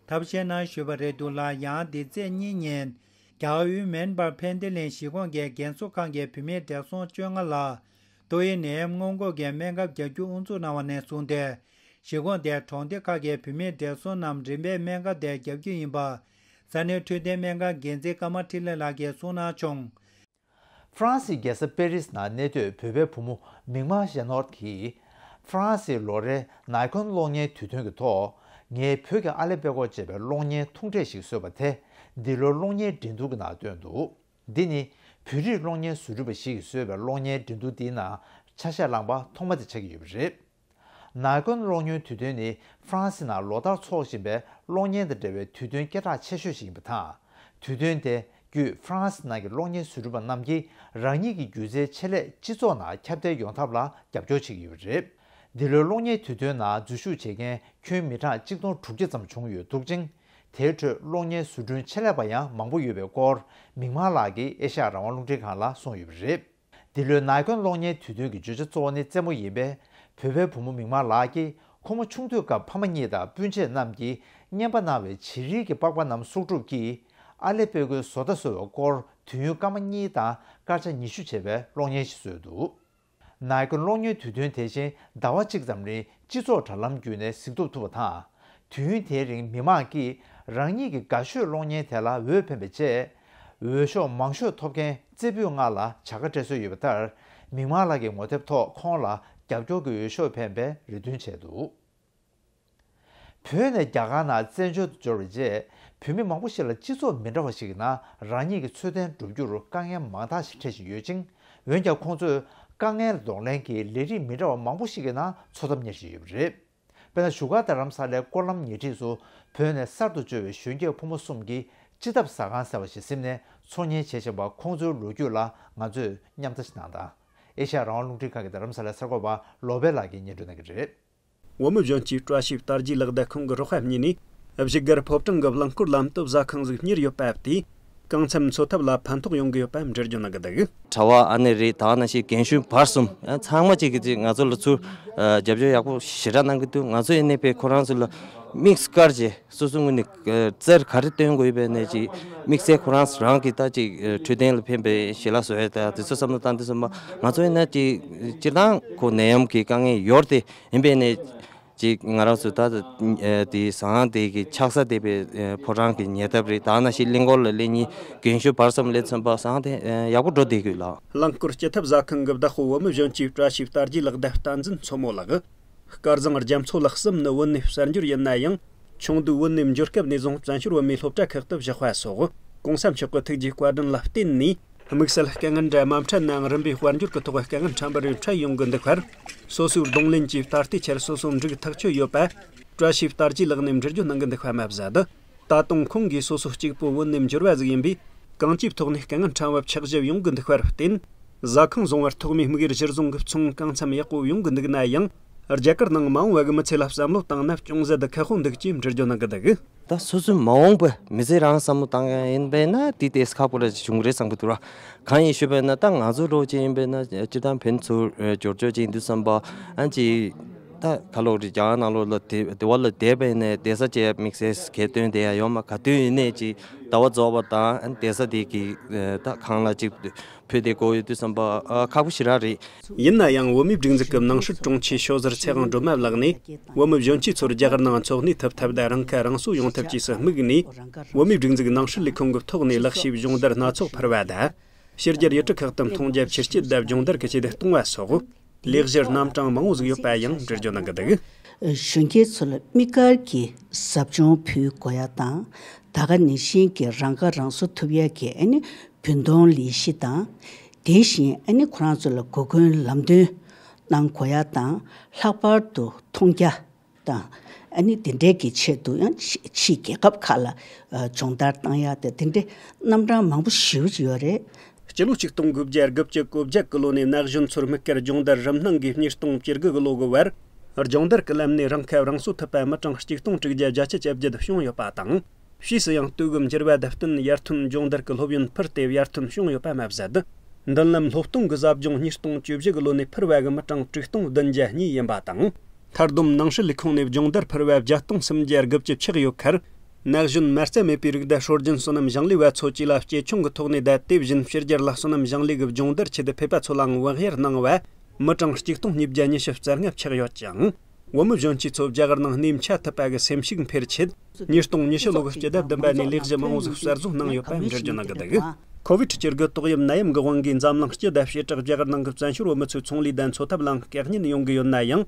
ཐབས་ཤེས་གནང་བཞིན་པ་རེད་འདུག་ལ། ཡང་། འདི་ཚེས་གཉིས་ཉིན། རྒྱ་གར་ཡུལ་མེན་པར་ཕན་ཏེ་གླིང་གཞིས་ཁོངས་ཀྱི་རྒན་གསོ་ཁང་གི་བོད་མིའི་བགྲེས་སོང་བཅོ་ལྔ་ལ་ཏོག་དབྱིབས་ནད་ཡམས་སྔོན་འགོག་གི་སྨན་ཁབ་རྒྱག་རྒྱུ་དབུ་འཛུགས་གནང་བ་ནས་བཟུང་སྟེ། གཞིས་ཁོངས་དེའི་གྲོང་སྡེ་ཁག་གི་བོད་མིའི་བགྲེས་སོང་རྣམས་རིམ་པས་སྨན་ཁབ་དེ་རྒྱག་རྒྱུ་ཡིན་པ། ས་གནས་འཕྲོད་བསྟེན་སྨན་ཁང་འགན་འཛིན་ཀརྨ་འཕྲིན་ལས་ལགས་ཀྱིས་གསུངས་གནང་བྱུང་། ཧྥ་རན་སིའི་རྒྱལ་ས་པེ་རིས་ནང་གནས་སྡོད་བོད་པའི་བུ་མོ་མིག་དམར་ཞྭ་ནོར་གྱིས། ཧྥ་རན་སིའི་ལོ་རེའི་ནཱའི་ཀོན་གློག་བརྙན་དུས་སྟོན་གྱི་ཐོག་ངའི་བོད་ཀྱི་ཨ་ལེ་པེ་ཀོ་ཅེས་པའི་གློག་བརྙན་ཐུང་གྲས་ཤིག་བཟོས་པ་དེ་འདི་ལོའི་གློག་བརྙན་འགྲན་བསྡུར་གྱི་ནང་བཏོན་འདུག་འདི་ནི་བོད་རིགས་གློག་བརྙན་བཟོ་སྐྲུན་པ་ཞིག་གིས་བཟོས་པའི་གློག་བརྙན་འགྲན་བསྡུར་འདིའི་ནང་ཆ་ཤས་བླངས་པ་ཐོག་མ་དེ་ཆགས་ཀྱི་ཡོད་པ་རེད། ནཱའི་ཀོན་གློག་བརྙན་དུས་སྟོན་ནི་ཧྥ་རན་སི་ནང་ལོ་ལྟར་འཚོགས་བཞིན་པའི་གློག་བརྙན་དང་འབྲེལ་བའི་དུས་སྟོན་སྐད་གྲགས་ཆེ་ཤོས་ཤིག་ཡིན་པ་དང་། དུས་སྟོན་དེ་བརྒྱུད་ཧྥ་རན་སི་ནང་གི་གློག་བརྙན་བཟོ་སྐྲུན་པ་རྣམས་ཀྱིས་རང་ཉིད་ཀྱི་སྒྱུ་རྩལ་ཆེད་ལས་སྤྱི་ཚོགས་ནང་ཁྱབ་གདལ་ཡོང་ཐབས་ལ་རྒྱབ་སྐྱོར་བྱེད་ཀྱི་ཡོད་པ་རེད། འདི་ལོའི་གློག་བརྙན་དུས་སྟོན་ནང་འཛུལ་ཞུགས་བྱེད་མཁན་ཁྱོན་མི་གྲངས་གཅིག་སྟོང་དྲུག་བརྒྱ་ཙམ་བྱུང་ཡོད་འདུག་ཅིང་། དེའི་ཁྲོད་གློག་བརྙན་བཟོ་སྐྲུན་ཆེད་ལས་པ་ཡང་མང་པོ་ཡོད་པའི་སྐོར་མིག་དམར་ལགས་ཀྱིས་ཨེ་ཤ་ཡ་རང་དབང་རླུང་འཕྲིན་ཁང་ལ་གསུངས་ཡོད་པ་རེད། འདི་ལོའི་ནཱའི་ཀོན་གློག་བརྙན་དུས་སྟོན་གྱི་བརྗོད་བྱ་གཙོ་བོ་ནི་རྩེད་མོ་ཡིན་པས། བོད་པའི་བུ་མོ་མིག་དམར་ལགས་ཀྱིས་ཁོ་མོ་ཆུང་དུས་སྐབས་ཕ་མ་གཉིས་དང་སྤུན་མཆེད་རྣམས་ཀྱིས་རྔན་པ་གནང་བའི་བྱི་རིལ་གྱི་པགས་པ་རྣམས་གསོག་སྒྲུབ་ཀྱིས་ཨ་ལེ་པེ་ཀོའི་བཟོ་ལྟ་བཟོ་བའི་སྐོར་དུས་ཡུན་སྐར་མ་གཉིས་དང་སྐར་ཆ་ཉི་ཤུ་བྱས་པའི་གློག་བརྙན་ཞིག་བཟོས་འདུག་ནཱའི་ཀོན་གློག་བརྙན་དུས་སྟོན་དེ་བཞིན་ཟླ་བ་གཅིག་ཙམ་རིང་སྤྱི་ཚོགས་དྲ་ལམ་བརྒྱུད་ནས་གཟིགས་རྟོག་ཐུབ་པ་དང་། དུས་ཡུན་དེའི་རིང་མི་མང་གིས་རང་ཉིད་ཀྱི་དགའ་ཤོས་གློག་བརྙན་དེ་ལ་འོས་འཕེན་པའི་ཆེད། འོས་ཤོག་མང་ཤོས་ཐོབ་མཁན་རྩེ་ཕུད་ལྔ་ལ་བྱ་དགའ་སྤྲད་སྲོལ་ཡོད་པ་ལྟར། མིག་དམར་ལགས་ཀྱི་ངོ་དེབ་ཐོག་ཁོང་ལ་རྒྱབ་སྐྱོར་གྱི་འོས་ཤོག་འཕེན་པའི་རེ་འདུན་བྱས་འདུག་བོད་ནས་རྒྱ་གར་ནང་བཙན་བྱོལ་དུ་འབྱོར་བའི་རྗེས། བོད་མི་མང་པོ་ཞིག་ལ་སྤྱི་ཚོགས་མི་འདྲ་བ་ཞིག་གི་ནང་རང་ཉིད་ཀྱི་འཚོ་རྟེན་བསྒྲུབ་རྒྱུར་དཀའ་ངལ་མང་དག་ཞིག་འཕྲད་བཞིན་ཡོད་ཅིང་། འོན་ཀྱང་ཁོང་ཚོས་དཀའ་ངལ་གདོང་ལེན་གྱིས་ལས་རིགས་མི་འདྲ་བ་མང་པོ་ཞིག་གི་ནང་འཚོ་ཐབས་གཉེར་བཞིན་ཡོད་པ་རེད། དཔེར་ན། བཞུགས་སྒར་རྡ་རམ་ས་ལའི་སྐོར་ལམ་ཉེ་འཁྲིས་སུ་བོད་ནས་གསར་དུ་འབྱོར་བའི་གཞོན་སྐྱེས་ཕོ་མོ་གསུམ་གྱིས་སྤྱི་ཐབ་ཟ་ཁང་ཟེར་བ་ཞིག་ཟིན་ནས་འཚོ་བསྙེན་བྱེད་བཞིན་པ། ཁོང་ཚོའི་ལོ་རྒྱུས་ལ་ང་ཚོས་མཉམ་ལྟ་ཞིག་གནང་དང་། ཨེ་ཤ་ཡ་རང་དབང་རླུང་འཕྲིན་ཁང་གི་རྡ་རམ་ས་ལའི་གསར་འགོད་པ་བློ་བྷེ་ལགས་ཀྱིས་སྙན་སྒྲོན་གནང་གི་རེད། བོད་མི་གཞོན་སྐྱེས་བཀྲ་ཤིས་དར་རྒྱས་ལགས་དང་ཁོང་གི་རོགས་པ་གཉིས་ནས་བཞུགས་སྒར་ཕོ་བྲང་གི་རླངས་འཁོར་ལམ་དུ་ཟ་ཁང་ཟིག་གཉེར་ཡོད་པ་དེས་གང་འཚམ་འཚོ་ཐབས་ལ་ཕན་ཐོགས་ཡོང་གི་ཡོད་པ་འགྲེལ་བརྗོད་གནང་གི་འདུག་གྲྭ་པ་ཨ་ནེ་རེད། ད་ག་ནང་བཞིན་རྒན་གཞོན་བར་གསུམ་ཚང་མ་གཅིག་གིས་གཅིག་ང་ཚོ་ལ་ཚུར་རྒྱབ་སྐྱོར་ཡག་པོ་ཞེ་དྲག་གནང་གི་འདུག་ང་ཚོ་ཨ་ནེ་པས་ཁོ་རང་ཚོ་ལ་དམིགས་བཀར་བྱས། སོ་སོའི་ངོས་ནས་ཨ་རྩལ་ག་རེ་སྟོན་དགོས་ཡོད་པ་ནས་ཅིག་དམིགས་བསལ་ཁོ་རང་རང་གི་ད་ཅིག་ཨ་འཕྲོད་བསྟེན་ལ་ཕན་པའི་ཞལ་ལག་བཟོ་ཡ་ད་དེ་ཚོ་བསམ་བློ་བཏང་དུས་ཙམ་པ་ང་ཚོ་ཡིན་ན་ཅིག་སྤྱིར་བཏང་ཁོ་ནད་ཡམས་ཀྱི་དཀའ་ངལ་ཡོད་རེད་དེ། ཡིན་པས་ནས་ཅིག་ང་རང་ཚོ་ད་ཨ་དེ་ཟ་ཁང་དེ་གི་ཆགས་ས་དེ་པའི་ཨ་ཕོ་བྲང་གི་ཉེ་འདབས་རེད། ད་ནང་བཞིན་གླིང་སྐོར་ལ་སླེབས་མཁན་རྒན་གཞོན་བར་གསུམ་སླེབས་ཚུན་པ་ཟ་ཁང་དེ་ཨ་ཡག་པོ་འགྲོ་བསྡད་ཀྱི་ཡོད་ལགས། རླངས་འཁོར་སྤྱི་ཐབ་ཟ་ཁང་གི་བདག་པོ་བོད་མི་གཞོན་སྐྱེས་བཀྲ་ཤིས་དར་རྒྱས་ལགས་དང་བསྟན་འཛིན་མཚོ་མོ་ལགས། སྐལ་བཟང་རྒྱ་མཚོ་ལགས་གསུམ་ནི་བོད་ནས་གསར་འབྱོར་ཡིན་ན་ཡང་། ཆུང་དུས་བོད་ནས་འབྱོར་སྐབས་ནས་བཟུང་བཙན་བྱོལ་བོད་མིའི་སློབ་གྲྭ་ཁག་ཏུ་བཞག་པ་སོགས་གོང་ས་མཆོག་གི་ཐུགས་རྗེ་བཀའ་དྲིན་ལ་བརྟེན་ནས། དམིགས་བསལ་དཀའ་ངལ་འདྲ་མ་འཕྲད་ནའང་རིམ་པས་དཔལ་འབྱོར་གྱི་ཐོག་དཀའ་ངལ་ཕྲན་བུ་རེ་འཕྲད་ཡོང་གི་འདུག་པར། སོ་སོའི་གདོང་ལེན་གྱིས་ད་ལྟའི་ཆར་སོ་སོ་འགྲིག་ཐག་ཆོད་ཡོད་པ། བཀྲ་ཤིས་དར་རྒྱས་ལགས་ནས་འགྲེལ་བརྗོད་གནང་གི་འདུག་པ་མ་ཟད། ད་དུང་ཁོང་གིས་སོ་སོ་གཅིག་པུ་བོད་ནས་འབྱོར་བ་ཟིག་ཡིན་པས། གང་ཅིའི་ཐོག་ནས་དཀའ་ངལ་ཕྲན་བུ་ཆགས་བཞིན་ཡོང་གི་འདུག་པར་བརྟེན། ཟ་ཁང་བཟུང་བར་ཐོག་མའི་དམིགས་ཡུལ་གཞིར་བཟུང་གི་ཚོང་གང་འཚམ་ཡག་པོ་ཡོང་གི་འདུག་ན་ཡང་། རྒྱ་གར་ནང་མ་འོངས་པ་གི་མི་ཚེ་ལ་བསམ་བློ་བཏང་ན་ཅུང་ཟད་ཁག་པོ་འདུག་ཅེས་འགྲེལ་བརྗོད་གནང་གི་འདུག་ད་སོ་སོའི་མ་འོངས་པ་མི་ཚེ་རང་བསམ་བློ་བཏང་ཡ་ཡིན་པས་ན་དེ་ཏོག་ཙམ་ཁག་པོ་ར་ཅིག་བྱུང་གི་རེད་བསམ་གི་འདུག་ར། གང་ཡིན་ཞུས་པས་ན་ད་ང་ཚོ་འདྲ་བོ་ཅིག་ཡིན་པས་ན་སྤྱིར་བཏང་བོད་ཚུར་འབྱོར་ཆོག་ཅིག་ཡིན་དུས་བསམ་པ་ཨ་ཅིག་ད་ག་ལོག་རེད། རྒྱ་གར་ནང་ལོགས་ལ་དེ་དེ་བ་ལ་བསྡད་པས་ནས་བསྡད་ས་བཅས་དམིགས་བསལ་གལ་སྟོན་དེ་ཡང་ཡོད་མ། ག་དུས་ཡིན་ནས་ཅིག་ཟླ་བ་རྫོགས་པ་དང་བསྡད་ས་དེ་གི་ད་ཁང་གླ་ཅིག་ཕུད་དེ་དགོས་ཡོད་དུས་བསམ་པ་ཨ་ཁག་པོ་ཞེ་དྲག་རེད། ཡིན་ན་ཡང་བོད་མིའི་སྒྲིག་འཛུགས་ཀྱི་ནང་སྲིད་དྲུང་ཆེ་ཤོ་ཟུར་ཚེ་དབང་སྒྲོལ་མ་ལགས་ནས་བོད་མི་གཞོན་སྐྱེས་ཚོར་རྒྱ་གར་ནང་འཚོ་གནས་ཐུབ་ཐབས་དང་རང་ཁ་རང་གསོ་ཡོང་ཐབས་བཅས་སུ་དམིགས་ནས། བོད་མིའི་སྒྲིག་འཛུགས་ནང་སྲིད་ལས་ཁུངས་ཀྱི་ཐོག་ནས་ལག་ཤེས་སྦྱོང་བརྡར་སྣ་ཚོགས་འཕར་བ་དང་། ཕྱི་རྒྱལ་ཡུལ་གྲུ་ཁག་ཏུ་མཐོང་རྒྱ་ཆེར་སྐྱེད་དང་སྦྱོང་བརྡར་གྱི་ཆེད་དུ་གཏོང་བ་སོགས་ལས་གཞི་རྣམ་གྲངས་མང་བོ་ཟིག་ཡོད་པ་ཡང་འགྲེལ་བརྗོད་གནང་གི་འདུག་གཞོན་སྐྱེས་ཚོ་ལ་དམིགས་བཀར་གྱིས་ཟབ་སྦྱོང་ཕུལ་དགོས་ཡ་དང་། ད་ག་ནང་བཞིན་གྱི་རང་ཁ་རང་གསོ་ཐུབ་ཡ་གི་ཨ་ནི་བུན་གཏོང་ལས་གཞི་དང་། དེ་བཞིན་ཨ་ནི་ཁོ་རང་ཚོ་ལ་སྒོ་ཀུན་ལམ་སྟོན་གནང་དགོས་ཡ་དང་། ལྷག་པར་དུ་མཐོང་རྒྱ་དང་། ཨ་ནི་དེ་འདྲའི་གི་ཆེད་དུ་ཡང་ཕྱི་ཕྱི་རྒྱལ་ཁབ་ཁག་ལ་ཨ་སྦྱོང་བརྡར་བཏང་ཡ་དེ་དེ་འདྲའི་རྣམ་གྲངས་མང་པོ་ཞེ་པོ་ཅིག་ཡོད་རེད། སྤྱི་ལོ་ཆིག་སྟོང་དགུ་བརྒྱ་དགུ་བཅུ་གོ་བརྒྱད་གི་ལོ་ནས་ན་གཞོན་ཚོར་དམིགས་བཀར་སྦྱོང་བརྡར་རིམ་སྣང་གིས་ཉིས་སྟོང་བཅུ་དགུ་གི་ལོ་གི་བར། སྦྱོང་བརྡར་གྱི་ལམ་ནས་རང་ཁ་རང་གསོ་ཐུབ་པ་མི་གྲངས་གཅིག་སྟོང་དྲུག་བརྒྱ་གྱ་བརྒྱད་བྱུང་ཡོད་པ་དང་། ཕྱིས་སུ་ཡང་དུས་བབ་འགྱུར་བ་དང་བསྟུན་ཡར་ཐོན་སྦྱོང་བརྡར་གྱི་སློབ་ཡོན་འཕར་ཏེ་ཡར་ཐོན་བྱུང་ཡོད་པ་མ་ཟད། མདུན་ལམ་སློབ་སྟོན་གྱི་ཟབ་སྦྱོང་ཉིས་སྟོང་བཅུ་བཞི་གི་ལོ་ནས་འཕར་བ་གི་མི་གྲངས་དྲུག་སྟོང་བདུན་བརྒྱ་གཉིས་ཡིན་པ་དང་། མཐར་བསྡོམས་ནང་སྲིད་ལས་ཁུངས་ནས་སྦྱོང་བརྡར་འཕར་བ་བརྒྱ་སྟོང་སུམ་བརྒྱ་དགུ་བཅུ་ཆགས་ཡོད་ཁར། ན་གཞོན་མ་རྩ་མེད་པའི་རིགས་དང་སྲོལ་རྒྱུན་སོ་ནམ་ཞིང་ལས་པ་ཚོ་བཅས་ལ་གཅེས་སྐྱོང་གི་ཐོག་ནས་དང་། དེ་བཞིན་ཕྱི་རྒྱལ་ལ་སོ་ནམ་ཞིང་ལས་ཀྱི་སྦྱོང་བརྡར་ཆེད་ཕེབས་པ་ཚོ་ལའང་བག་ཡར་གནང་བ། མི་གྲངས་གཅིག་སྟོང་ཉིས་བརྒྱ་ཉི་ཤུ་རྩ་ལྔ་ཆགས་ཡོད་ཅིང་། བོད་མི་གཞོན་སྐྱེས་ཚོ་རྒྱ་གར་ནང་གནས་མཆེད་ཐུབ་པ་གི་སེམས་ཤུགས་འཕེལ་ཆེད། ཉིས་སྟོང་ཉི་ཤུ་ལོ་གི་སྤྱི་ཟླ་བདུན་པ་ནས་ལས་གཞི་མང་བོ་ཟིག་གསར་བཟོ་གནང་ཡོད་པ་འགྲེལ་བརྗོད་གནང་གི་འདུག་ཁོ་ཝིད་བཅུ་དགུ་ཏོག་དབྱིབས་ནད་ཡམས་ཀྱི་དབང་གིས་འཛམ་གླིང་སྤྱི་དང་བྱེ་བྲག་རྒྱ་གར་ནང་གི་བཙན་བྱོལ་བོད་མི་ཚོའི་ཚོང་ལས་དང་འཚོ་ཐབས་ལའང་གེགས་རྐྱེན་ཡོང་གི་ཡོད་ན་ཡང་།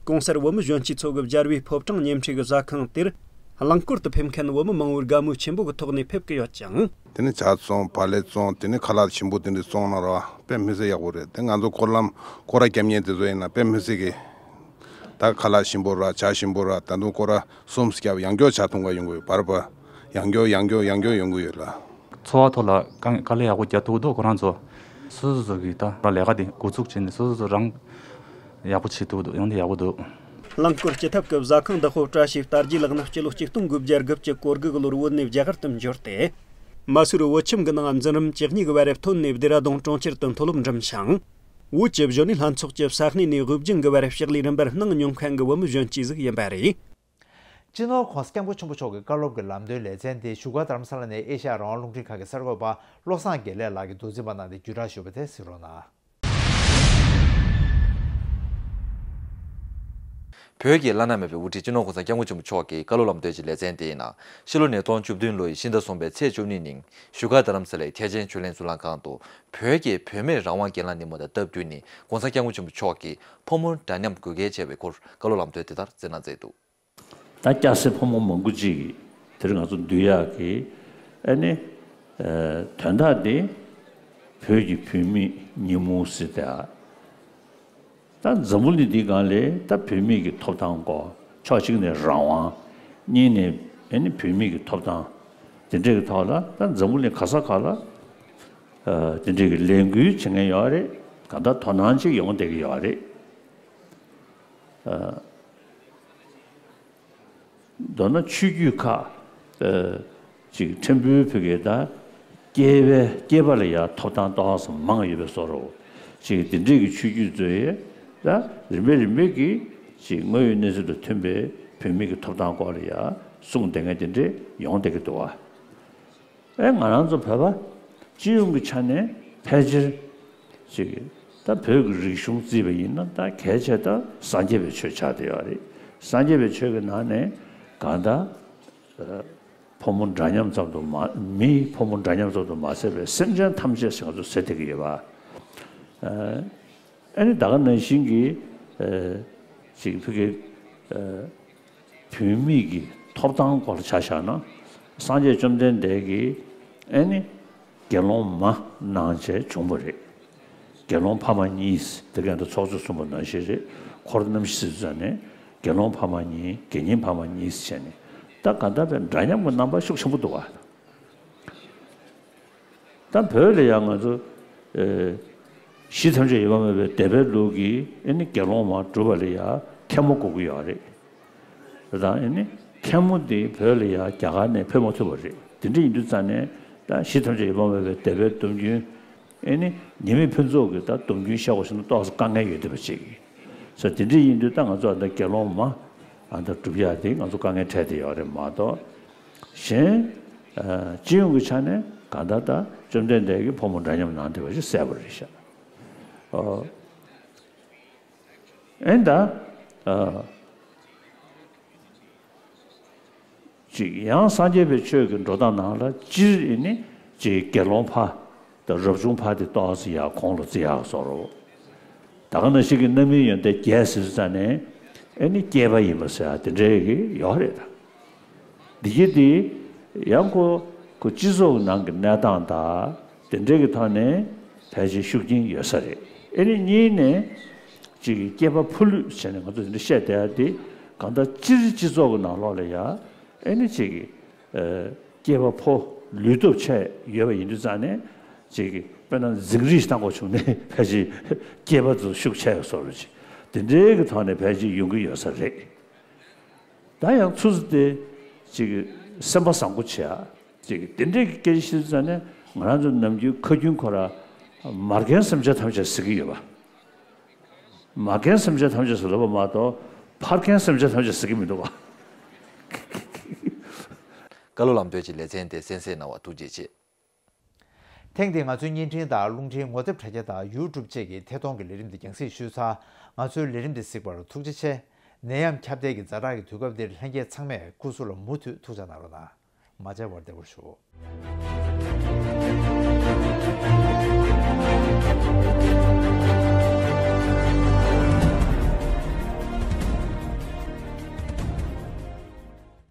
གོང་གསལ་བོད་མི་གཞོན་སྐྱེས་ཚོ་གི་རྒྱལ་བའི་ཕོ་བྲང་ཉེ་འཁྲིས་ཀྱི་ཟ་ཁང་དེར་རླངས་འཁོར་དུ་ཕེབས་མཁན་བོད་མི་མང་བོའི་དགའ་མོས་ཆེན་པོ་གི་ཐོག་ནས་ཕེབས་ཀྱི་ཡོད་ཅིང་། དེ་ནས་ཇ་བཙོང་བག་ལེབ་བཙོང་། དེ་ནས་ཁ་ལག་ཞིམ་པོ་དེ་འདྲ་བཙོང་གནང་རོགས། དཔེ་མི་སྲིད་ཡག་པོ་རེད། དེ་ང་ཚོ་སྐོར་ལམ་སྐོར་ར་རྒྱབ་མཁན་དེ་ཚོ་ཡིན་ན་དཔེ་མི་སྲིད་གི། ད་ཁ་ལག་ཞིམ་པོ་ར་ཇ་ཞིམ་པོ་ར་ད་དུང་སྐོར་ར་གསུམ་བརྒྱབ་ཡང་སྐྱོར་ཇ་འཐུང་ག་ཡོང་གི་ཡོད། བར་བར་ཡང་སྐྱོར་ཡང་སྐྱོར་ཡང་སྐྱོར་ཡོང་གི་ཡོད་ལ། འཚོ་བ་ཐོག་ལ་དཀའ་དཀའ་ལས་ཡག་པོ་རྒྱག་ཐུབ་འདུག་ཁོ་རང་ཚོ། སོ་སོ་སོ་གིས་ད་རང་ལས་ཀ་དེ་འགོ་ཚུགས་བྱས་ནས་སོ་སོ་སོ་རང་ཡག་པོ་བྱེད་ཐུབ་འདུག་ཡོང་དེ་ཡག་པོ་འདུག་རླངས་འཁོར་སྐྱེལ་ཐབས་ཀྱི་ཟ་ཁང་བདག་པོ་བཀྲ་ཤིས་རྟ་རྒྱས་ལགས་ནི་སྤྱི་ལོ་ཆིག་སྟོང་དགུ་བརྒྱ་དགུ་བཅུ་གོ་དགུ་གི་ལོར་བོད་ནས་རྒྱ་གར་དུ་འབྱོར་ཏེ། མ་སུར་བོད་ཁྱིམ་གྱི་ནང་འཛིན་རིམ་བཅུ་གཉིས་ཀྱི་བར་ཐོན་ནས་བདེ་ར་ལྡུན་གྲོང་ཁྱེར་དུ་མཐོ་སློབ་འགྲིམས་ཤིང་། བོད་ཀྱི་གཞོན་ནུ་ལྷན་ཚོགས་ཀྱི་ས་གནས་ནས་དབུས་རྒྱང་གི་བར་ཕྱག་ལས་རིམ་པར་གནང་མྱོང་མཁན་གྱི་བོད་མི་གཞོན་སྐྱེས་ཟིག་ཡིན་པ་རེད། སྤྱི་ནོར་༸གོང་ས་༸སྐྱབས་མགོན་ཆེན་པོ་མཆོག་གི་བཀའ་སློབ་ཀྱི་ལམ་སྟོན་ལེ་ཚན་དེ་བཞུགས་སྒར་རྡ་རམ་ས་ལ་ནས་ཨེ་ཤ་ཡ་རང་དབང་རླུང་འཕྲིན་ཁང་གི་གསར་འགོད་པ་བློ་བཟང་དགེ་ལེགས་ལགས་ཀྱིས་མདོ་འཛིན་པ་གནང་སྟེ་བརྒྱུད་བསྒྲགས་ཞུས་པ་དེ་གཟིགས་རོགས་གནང་། བོད་ཀྱི་བླ་ན་མེད་པའི་དབུ་ཁྲིད་སྤྱི་ནོར་༸གོང་ས་༸སྐྱབས་མགོན་ཆེན་པོ་མཆོག་གི་བཀའ་སློབ་ལམ་སྟོན་གྱི་ལེ་ཚན་དེ་ཡིན་ན། ཕྱི་ལོ་ཉིས་སྟོང་བཅུ་བདུན་ལོའི་ཕྱི་ཟླ་གསུམ་པའི་ཚེས་བཅུ་གཉིས་ཉིན་བཞུགས་སྒར་རྡ་རམ་ས་ལའི་ཐེག་ཆེན་ཆོས་གླིང་གཙུག་ལག་ཁང་དུ། བོད་ཀྱི་བུད་མེད་རང་དབང་སྒེར་ལངས་ཉིན་མོ་དང་སྟབས་བསྟུན་ནས་༸གོང་ས་༸སྐྱབས་མགོན་ཆེན་པོ་མཆོག་གིས་ཕོ་མོ་འདྲ་མཉམ་དགོས་གལ་ཆེ་བའི་སྐོར་བཀའ་སློབ་ལམ་སྟོན་དེ་ལྟར་སྩལ་གནང་མཛད་འདུག་ད་སྐྱ་སེར་ཕོ་མོ་མང་པོ་ཅིག་གིས་དེར་ང་ཚོ་འདུས་ཡག་གི་ཨ་ནི་དོན་དག་དེ་བོད་ཀྱི་བུད་མེད་ཉིན་མོ་ཟེར་ཏེ། ད་འཛམ་བུ་གླིང་འདིའི་སྒང་ལ་ད་བུད་མེད་ཀྱི་ཐོབ་ཐང་སྐོར་ཕྱོགས་གཅིག་ནས་རང་དབང་། གཉིས་ནས་ཨ་ནི་བུད་མེད་ཀྱི་ཐོབ་ཐང་དེ་འདྲའི་གི་ཐོག་ལ་ད་འཛམ་བུ་གླིང་ག་ས་ག་ལ་དེ་འདྲའི་གི་ལས་འགུལ་བྱེད་མཁན་ཡོད་རེད། གང་ལྟར་དོ་སྣང་ཅིག་ཡོང་བསྡད་ཀྱི་ཡོད་རེད། མདོར་ན་ཆོས་བརྒྱུད་ཁག་ཅིག་ཕྲན་བུ་བོད་ཀྱི་ད་སྐྱེས་པའི་སྐྱེས་པ་ལ་ཡང་ཐོབ་ཐང་ཏོག་ཙམ་མང་ཡོད་པའི་བཟོ་འདྲ་ཅིག་དེ་འདྲས་ཀྱི་ཆོས་བརྒྱུད་ཚོས་ད་རིམ་པས་རིམ་པས་ཀྱིས་ཅིག་དངོས་ཡོད་གནས་ཚུལ་དང་མཐུན་པའི་བུད་མེད་ཀྱི་ཐོབ་ཐང་སྐོར་ལ་ཡང་གསུངས་བསྡད་མཁན་དེ་འདྲས་ཡོང་བསྡད་ཀྱི་འདུག་བ། ཨེ་ང་རང་ཚོ་བོད་པ་སྤྱི་ཡོངས་ཀྱི་ཆ་ནས་ཕལ་ཆེར་ཅིག་ད་བོད་ཀྱི་རིག་གཞུང་བརྩིས་པ་ཡིན་ན་ད་གལ་ཆེ་ད་སངས་རྒྱས་པའི་ཆོས་ཆགས་བསྡད་ཡོད་རེད། སངས་རྒྱས་པའི་ཆོས་ཀྱི་ནང་ནས་གང་ལྟར་ཕོ་མོ་འདྲ་མཉམ་ཙམ་དུ་མ་མིའི་ཕོ་མོ་འདྲ་མཉམ་ཙམ་དུ་མ་ཟད་པའི་སེམས་ཅན་ཐམས་ཅད་ཞིག་ང་ཚོ་ཟེར་བསྡད་ཀྱི་ཡོད་པ། ཨ་ནི་ད་ག་ནང་བཞིན་གྱི་ཅིག་ཕ་གི་བུད་མེད་ཀྱི་ཐོབ་ཐང་སྐོར་ཆ་བཞག་ན་སངས་རྒྱས་བཅོམ་ལྡན་འདས་ཀྱིས་ཨ་ནི་དགེ་སློང་མ་གནང་བྱས་བྱུང་བ་རེད། དགེ་སློང་ཕ་མ་གཉིས་དེ་ག་ད་ཚོགས་གཙོས་གསུངས་པ་ནང་བཞིན་རེད། འཁོར་རྣམ་བཞི་ཟེར་ནས་དགེ་སློང་ཕ་མ་གཉིས་དགེ་བསྙེན་ཕ་མ་གཉིས་བྱས་ནས་ད་ག་ད་བའི་འདྲ་མཉམ་གྱི་རྣམ་པ་ཤུགས་ཆེན་པོ་འདུག་བ། ད་བོད་ལ་ཡང་ང་ཚོ་ཨེ་གཞི་ཐམས་ཅད་ཡོད་པ་མེད་པའི་སྡེ་པའི་ལུགས་ཀྱི་ཨེ་ནི་དགེ་སློང་མ་སྒྲུབ་པ་ལ་ཡང་མཁན་མོ་དགོས་ཀྱི་ཡོད་རེད། དེ་དང་ཨེ་ནི་མཁན་མོ་དེ་བོད་ལ་ཡང་རྒྱ་གར་ནས་ཕེབས་མ་ཐུབ་པ་རེད། དེ་འདྲ་ཡིན་དུས་ཙང་ནས་ད་གཞི་ཐམས་ཅད་ཡོད་པ་མེད་པའི་སྡེ་པའི་སྟོབས་རྒྱུན་ཨེ་ནི་ཉི་མའི་ཕུན་ཚོགས་ཀྱི་ད་སྟོབས་རྒྱུན་བཤད་དགོས་ཟེར་ན་ཏོག་ཙམ་དཀའ་ངལ་ཡོད་བསྡད་པ་ཅིག་ས། དེ་འདྲ་ཡིན་དུས་ད་ང་ཚོ་ཨ་ད་དགེ་སློང་མ་ཨ་ད་སྒྲུབ་ཡག་དེ་ང་ཚོ་དཀའ་ངལ་འཕྲད་བསྡད་ཡོད་རེད་མ་གཏོགས། གཞན་ཨ་སྤྱི་ཡོངས་ཀྱི་ཆ་ནས་གང་ལྟར་ད་བཅོམ་ལྡན་འདས་ཀྱིས་ཕོ་མོ་འདྲ་མཉམ་གནང་བསྡད་པ་ཞིག་གསལ་པོ་རེད་ཤག་ཨོ། ཨེ་ད་ཨ་ཅིག་ཡང་སངས་རྒྱས་པའི་ཆོས་ཀྱི་འགྲོ་སྟངས་ནང་ལ་སྤྱིར་ཨེ་ནི་ཅིག་དགེ་སློང་ཕ་དང་རབ་བྱུང་ཕ་དེ་ཏོག་ཙམ་ཡར་གོང་ལ་བརྩི་ཡག་བཟོ་འདྲ། ད་ག་ནང་བཞིན་གྱི་རྣམ་སྨིན་ཡོན་ཏན་བརྒྱད་ཟེར་ཙང་ནས་ཨེ་ནི་སྐྱེས་པ་ཡིན་པ་ཟེར་ཡག་དེ་འདྲའི་གི་ཡོད་རེད་ད། འདི་གི་དེ་ ཡང་ཁོ་ཁོ་སྤྱི་ཚོགས་ནང་གི་གནས་སྟངས་དང་དེ་འདྲའི་གི་ཐོག་ནས་ཕལ་ཆེར་ཤུགས་རྐྱེན་ཡོད་ས་རེད། ཨེ་ནི་གཉིས་ནས་ཅིག་སྐྱེས་པ་ཕོ་ལུས་བྱས་ནས་ང་ཚོ་དེ་འདྲ་བཤད་བསྡད་ཡ་དེ་གང་ལྟར་སྤྱིར་སྤྱི་ཚོགས་ཀྱི་ནང་ལོགས་ལ་ཡ་ཨེ་ནི་ཅིག་ཨ་སྐྱེས་པ་ཕོ་ལུས་སྟོབས་ཆེ་ཡོད་པ་ཡིན་དུས་ཙང་ནས་ཅིག་དཔེར་ན་འཛིང་རེས་བཏང་དགོས་བྱུང་ནས་ཕལ་ཆེར་སྐྱེས་པ་ཚོ་ཤུགས་ཆེ་བཟོ་འདྲ་ཅིག་དེ་འདྲའི་གི་ཐོག་ནས་ཕལ་ཆེར་ཡོང་གི་ཡོད་ས་རེད། ད་ཡང་ཚུར་ཚུར་དེ་ཅིག་སེམས་པ་བཟང་པོ་བྱེད་ཡ་ཅིག་དེ་འདྲའི་སྐད་ཆ་བཤད་ཙང་ནས་ང་རང་ཚོ་ནམ་རྒྱུན་ཁ་རྒྱུན་ཁོ་ར་མ་རྒན་སེམས་ཅན་ཐམས་ཅད་ཟེར་གྱི་ཡོད་པ། མ་རྒན་སེམས་ཅན་ཐམས་ཅད་ཟེར་ལབ་པ་མ་གཏོགས་ཕ་རྒན་སེམས་ཅན་ཐམས་ཅད་ཟེར་གྱི་མི་འདུག་པ། བཀའ་སློབ་ལམ་སྟོན་གྱི་ལེ་ཚན་དེ་གསན་གཟིགས་གནང་བར་ཐུགས་རྗེ་ཆེ། ཐེངས་འདིའི་ང་ཚོའི་བརྙན་འཕྲིན་དང་རླུང་འཕྲིན་ངོ་དེབ་དྲ་རྒྱ་དང་ཡུ་ཊུབ་བཅས་ཀྱི་ཐད་གཏོང་གི་ལས་རིམ་འདི་རྒྱང་སྲིང་ཞུས་ཚར། ང་ཚོའི་ལས་རིམ་འདི་གཟིགས་པར་ཐུགས་རྗེ་ཆེ། ནད་ཡམས་ཁྱབ་གདལ་གྱི་ཛ་དྲག་གི་དུས་སྐབས་འདིར་ལྷན་རྒྱས་ཚང་མས་སྐུ་གཟུགས་ལ་མུ་མཐུད་ཐུགས་ཅག་གནང་རོགས་གནང་། མ་མཇལ་བར་བདེ་བར་བཞུགས།